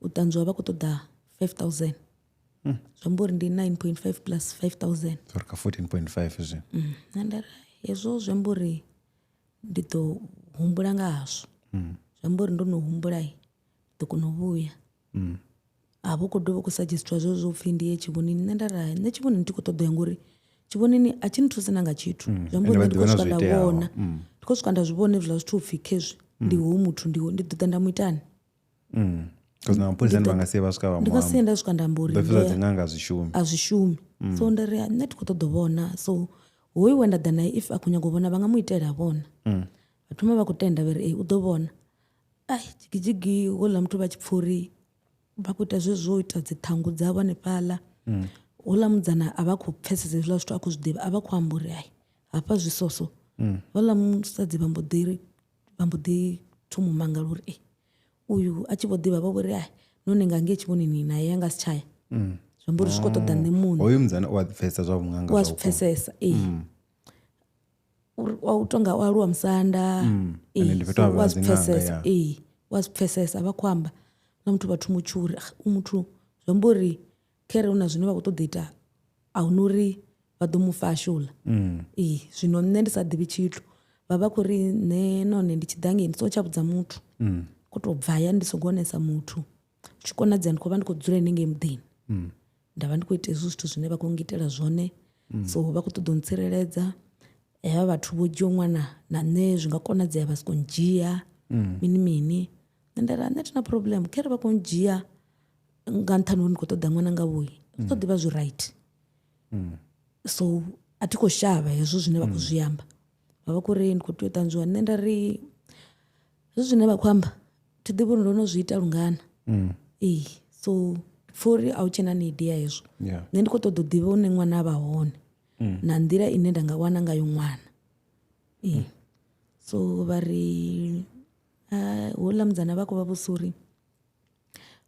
u ṱanzwiwa vha khou ṱoḓa 5000 zwi amba uri ndi 9.5 plus 5000 ri kha 14.5 zwino. Nṋe nda ri hezwo zwi amba uri ndi ḓo humbula nga hazwo zwi amba uri ndo no humbula ndi ḓo kona u vhuya. A vha khou dovha u khou suggestiwa zwezwo upfhi ndi ye tshivhonini nṋe nda ri hai nṋe tshivhonini thi khou ṱoḓa uya ngori tshivhonini a tshi nthusi na nga tshithu zwi amba uri nṋe ndi khou swika nda vhona ndi khou swika nda zwi vhona hezwiḽa zwithu upfhi khezwi ndi hoyu muthu ndi ndi ḓo ḓa nda mu itani. Because na mapholisani vha nga sie vha swika vha ndi nga sie nda swika nda amba uri ḓo pfhi zwa dzin'anga a zwi shumi a zwi shumi so nda ri nṋe thi khou ṱoḓa u vhona so hoyu we nda ḓa naye if a khou nyaga u vhona vha nga mu itela a vhona. Vha thoma vha khou tenda vha ri ee u ḓo vhona ai dzhigidzhigi houḽa muthu vha tshi pfha uri vha khou ita zwezwo u ita dzi ṱhangu dzavho hanefhaḽa houḽa musidzana a vha khou pfhesesa hezwiḽa zwithu a khou zwi ḓivha a vha khou amba uri hai hafha zwi so so houḽa musadzi vha mbo ḓi ri vha mbo ḓi thoma u mangala uri e uyu a tshi vho ḓivha vha vho ri ai nahone nga ngei tshivhonini naye a nga si tshaya zwi amba uri zwi khou ṱoḓa nṋe muṋe. Hoyu musidzana u a pfhesesa zwa vhuṅanga u a zwi pfhesesa ee u tonga o aluwa musanda Ende ndi fhethu ha u a zwi dzin'anga, pfhesesa ya. ee u a zwi pfhesesa vha khou amba na muthu vha thoma u tshuwa uri u muthu zwi amba uri khere hu na zwine vha khou ṱoḓa ita a huna uri vha ḓo mu fasha uḽa. Ee zwino nṋe ndi sa ḓivhi tshithu vha vha khou ri nṋe nahone ndi tshi ḓa ngei ndi songo tsha vhudza muthu khou tou bva hayani ndi songo onesa muthu tshi konadzea ndi khou vha ndi khou dzula henengei muḓini nda vha ndi khou ita hezwi zwithu zwine vha khou ngitela zwone so vha khou ṱoḓa u ntsireledza havha vhathu vho dzhia ṅwana na nṋe zwi nga konadzea vha soko ndzhia mini mini nṋe nda ri nṋe thina problem khere vha khou ndzhia Nga nṱhani uri ndi khou ṱoḓa ṅwana nga vhuyi, zwi ḓo ḓivha zwi right. So a thi khou shavha hezwo zwine vha khou zwi amba. Vha vha khou ri ndi khou tea u ṱanzwiwa, nṋe nda ri hezwi zwine vha khou amba thi ḓivhi uri ndo no zwi ita lungana. Ee, so pfha uri a hu tshena need ya hezwo. Nṋe ndi khou ṱoḓa u ḓivha hune ṅwana a vha hone na nḓila ine nda nga wana ngayo ṅwana. Ee, so vha ri houḽa musidzana vha khou vha vhudzisa uri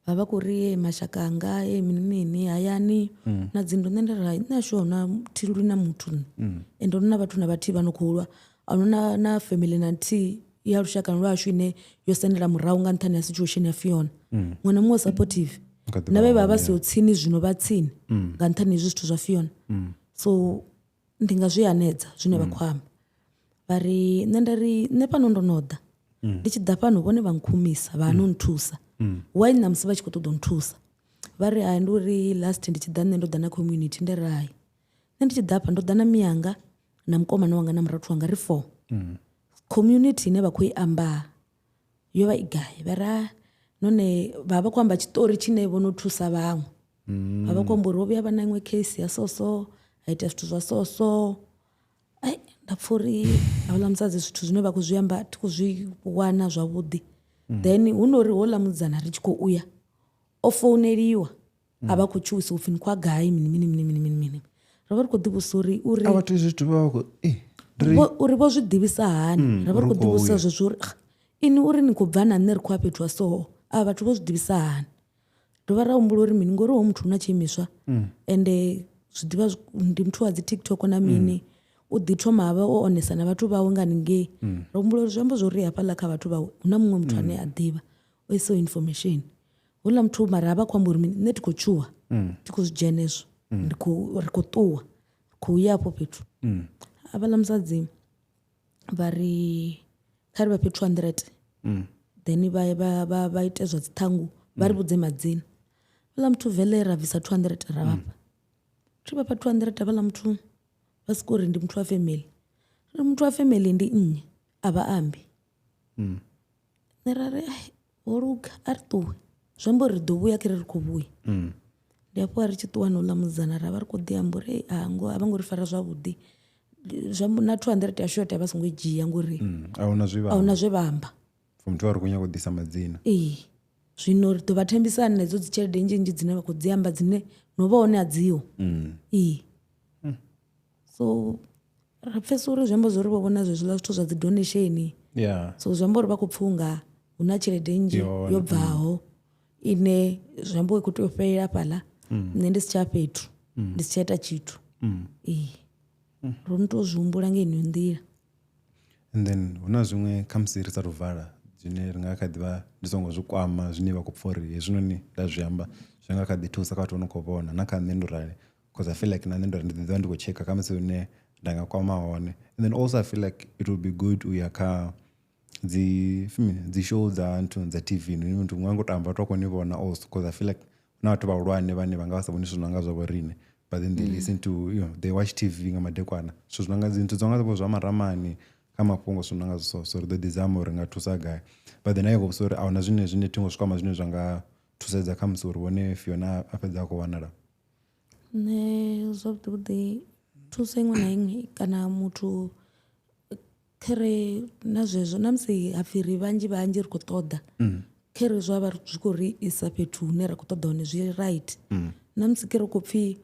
vha vha khou ri mashaka anga e mini mini hayani na dzi nnḓu. Nṋe nda ri hai, nṋe ashu ahuna thi lwi na muthu nṋe, ende hu na vhathu na vhathihi vha no khou lwa, ahuna na family na nthihi ya lushaka lwashu ine yo sendela murahu nga nṱhani ha situation ya Fiona. Muṅwe na muṅwe supportive, na vhe vha vha siho tsini zwino vha tsini nga nṱhani hezwi zwithu zwa Fiona. So ndi nga zwi hanedza zwine vha khou amba. Vha ri nṋe nda ri nṋe fhano ndo no ḓa, ndi tshi ḓa fhano vhone vha nkhumisa vha hana u nthusa, why ṋamusi vha tshi khou ṱoḓa u nthusa? Vha ri hai, ndi uri last ndi tshi ḓa nṋe ndo ḓa na community. Nda ri hai, nṋe ndi tshi ḓa hafha ndo ḓa na miyanga na mukomana wanga na murathu wanga, ri four. Community ine vha khou i amba yo vha i gai? Vha ri hai, nahone vha vha khou amba tshiṱori tshine vho no thusa vhaṅwe. Vha vha khou amba uri ho vhuya vha na iṅwe case ya so so, ha itea zwithu zwa so so. Ai, nda pfha uri houḽa musadzi zwithu zwine vha khou zwi amba thi khou zwi wana zwavhuḓi. Then hu no uri houḽa musidzana ri tshi khou uya o founeliwa a vha khou tshuwisa upfhi ni khou ya gai mini mini mini mini mini mini. Ro vha ri khou ḓi vhudzisa uri uri A vhathu hezwi zwithu vha vha khou ri uri vho zwi ḓivhisa hani. Ra vha ri khou ḓi vhudzisa zwezwo uri ini uri ni khou bva na nṋe ri khou ya fhethu ha so, avha vhathu vho zwi ḓivhisa hani. Dovha ra humbula uri mini, ngori hoyu muthu una tshiimiswa ende zwi ḓivha ndi muthu wa dzi TikTok na mini, u ḓi thoma havha o onesa na vhathu vhawe nga haningei. Ra humbula uri zwi amba zwori hafhaḽa kha vhathu vhawe hu na muṅwe muthu ane a ḓivha o isaho information. Houḽa muthu mara a vha khou amba uri mini, nṋe thi khou tshuwa, thi khou zwi dzhena hezwo, ndi khou ri khou ṱuwa ri khou ya hafho fhethu. Havhaḽa musadzi vha ri kha ri vha fhe 200 then vha ite zwa dziṱhangu vha ri vhudze madzina. Havhaḽa muthu veḽe ra bvisa 200 ra vhafha, thi vhafha 200 havhaḽa muthu vha soko uri ndi muthu wa family. Ri muthu wa family ndi nnyi? A vha ambi. Nṋe ra ri ho luga a ri ṱuwe, zwi amba uri ri ḓo vhuya kharali ri khou vhuya. Ndi hafho ri tshi ṱuwa na houḽa musidzana ra vha ri khou ḓi amba uri a ngo a vho ngo ri fara zwavhuḓi, zwi amba na 200 ya shotha vha songo i dzhia ngori ahuna zwe vha ahuna zwe vha amba. For muthu a ri khou nyanga u ḓisa madzina. Ee, zwino ri ḓo vha thembisa hani na hedzo dzi tshelede nnzhi nnzhi dzine vha khou dzi amba dzine no vha hone a dziho. Ee, so ra pfhesesa uri zwi amba zwori vho vhona zwezwiḽa zwithu zwa dzi donation. So zwi amba uri vha khou pfha unga hu na tshelede nnzhi yo bvaho ine zwi amba i khou tea u fhelela hafhaḽa, nṋe ndi si tsha fhethu, ndi si tsha ita tshithu. Ee, ro no tou zwi humbula nga yeneyo nḓila. And then hu na zwiṅwe khamusi ri sa tou vala zwine ri nga kha ḓivha ndi songo zwi kwama zwine vha khou pfha uri hezwinoni nda zwi amba zwi nga kha ḓi thusa kha vhathu vho no khou vhona na kha nṋe ndo rali, because I feel like na nṋe ndo ri ndi ḓi ḓivha ndi khou tsheka khamusi hune nda nga kwama hone. And then also I feel like it would be good u ya kha dzi dzi show dza nthu dza TV, muthu muṅwe a ngo tamba vhathu vha kone u vhona also, because I feel like hu na vhathu vhahulwane vhane vha nga vha sa vhoni zwithu zwi no nga zwa vho riṋe, but then they listen to, you know, they watch TV nga madekwana, zwithu zwi no nga dzi nthu dzo nga zwa maramani kha mafhungo zwithu zwi no nga so, so ri ḓo ḓi zama uri nga thusa gai. But then a khou vhudzisa uri ahuna zwine zwine thingo zwi kwama zwine zwa nga thusedza khamusi uri vhone Fiona a fhedza a khou wanala. Nṋe zwavhuḓi vhuḓi thuso iṅwe na iṅwe kana muthu khere na zwezwo na musi hapfi ri vhanzhi vhanzhi ri khou ṱoḓa khere zwa vha zwi khou ri isa fhethu hune ra khou ṱoḓa hone zwi right. Na musi khere khou pfhi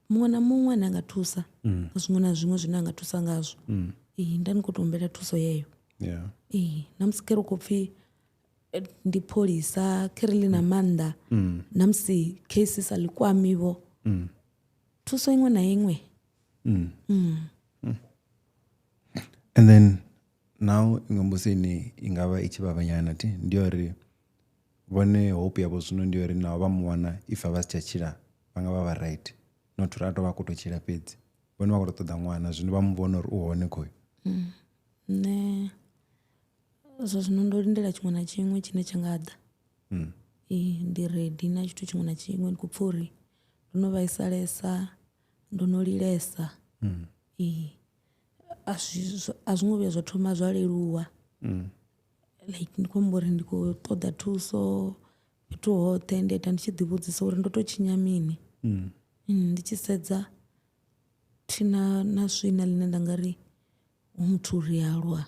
muṅwe na muṅwe ane a nga thusa nga zwiṅwe na zwiṅwe zwine a nga thusa ngazwo, ee nda ndi khou tou humbela thuso yeyo. Ee, na musi khere khou pfhi ndi pholisa khere ḽi na maanḓa, na musi case sa ḽi kwami vho, thuso iṅwe na iṅwe. And then now iṅwe mbudziso ine i nga vha i tshi vhavha nyana thi ndi ya uri vhone hope yavho zwino ndi ya uri naho vha mu wana if vha si tsha tshila vha nga vha vha right, not uri a tou vha a khou tou tshila fhedzi, vhone vha khou tou ṱoḓa ṅwana zwino vha mu vhona uri u hone khoyu. Nṋe zwa zwino ndo lindela tshiṅwe na tshiṅwe tshine tsha nga ḓa. Ee, ndi ready na tshithu tshiṅwe na tshiṅwe, ndi khou pfha uri ndo no vhaisalesa, ndo no lilesa. Ee, a zwi a zwi ngo vhuya zwa thoma zwa leluwa. Like ndi khou amba uri ndi khou ṱoḓa thuso. Fhethu hoṱhe ndi ita ndi tshi ḓi vhudzisa uri ndo to tshinya mini. Ndi tshi sedza thina na swina ḽine nda nga ri hu muthu ri a lwa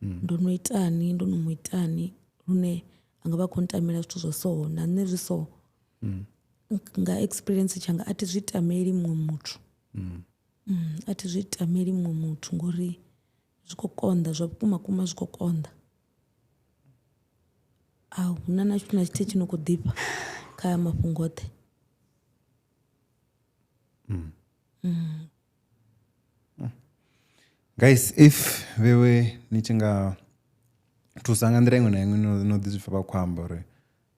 ndo no itani ndo no mu itani lune anga vha khou ntamela zwithu zwa so na nṋe zwi so nga experience tshanga a thi zwi tameli muṅwe muthu. A thi zwi tameli muṅwe muthu ngori zwi khou konḓa zwa vhukuma kuma zwi khou konḓa. A huna na tshithu na tshithihi tshi no khou ḓifha kha mafhungo oṱhe. Guys, if vhewe ni tshi nga thusa nga nḓila iṅwe na iṅwe no ḓi zwi pfa vha khou amba uri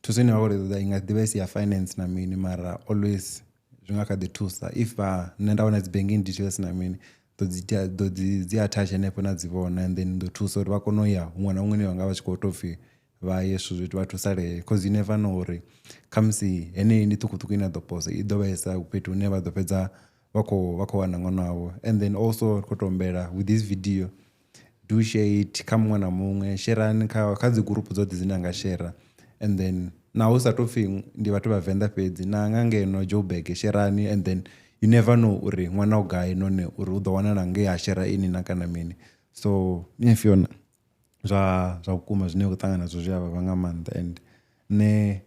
thuso ine vha khou ṱoḓa i nga ḓivha isi ya finance na mini mara always zwi nga kha ḓi thusa. If vha nṋe nda wana dzi banking details na mini ḓo dzi ḓo dzi dzi attach henefho na dzi vhona and then ḓo thusa uri vha kone u ya huṅwe na huṅwe hune vha nga vha tshi khou tou pfhi vha ye zwithu zwithu vha thusalee. Cause you never know uri khamusi heneyi ndi ṱhukhuṱhukhu ine ya ḓo posa i ḓo vha isa fhethu hune vha ḓo fhedza vha khou wana ṅwana wavho. And then also ri khou tou humbela with this video do share it kha muṅwe na muṅwe, sherani kha dzi gurupu dzoṱhe dzine a nga shera. And then naho hu sa tou pfhi ndi vhathu vha Venḓa fhedzi na nga ngeno Joburg sherani, and then you never know uri ṅwana u gai nahone uri u ḓo wanala nge a shera ini na kana mini. So nṋe Fiona zwa vhukuma zwine u ṱangana nazwo zwi a vhavha nga maanḓa and nṋe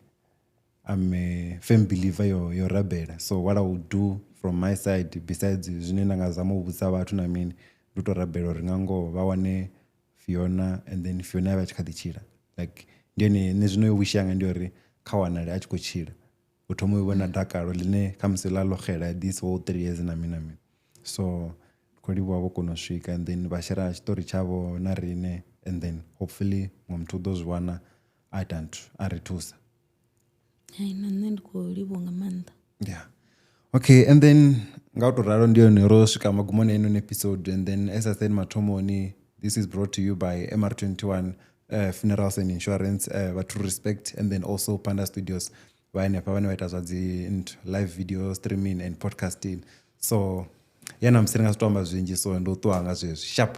I'm a firm believer yo rabela. So what I will do from my side besides zwine nda nga zama u vhudza vhathu na mini ndi u tou rabela uri nga ngoho vha wane Fiona and then Fiona avhe a tshi kha ḓi tshila. Like ndi yone nṋe zwino wish yanga ndi uri kha wanale a tshi khou tshila u thoma u vhona dakalo ḽine khamusi ḽa ḽo xela this whole 3 years na mini na mini. So ndi khou livhuwa vho kona u swika and then vha shera tshiṱori tshavho na riṋe and then hopefully muṅwe muthu u ḓo zwi wana a ita nthu a ri thusa. Hai na nṋe ndi khou livhuwa nga maanḓa. Yeah. Okay, and then nga u tou ralo ndi yone ro swika magumoni a ino episode and then as I said mathomoni this is brought to you by MR21 Funerals and Insurance, vhathu respect, and then also Panda Studios vha henefha vhane vha ita zwa dzi live video streaming and podcasting. So ya na musi ri nga si to amba zwinzhi so ndi u ṱuwa nga zwezwi sharp.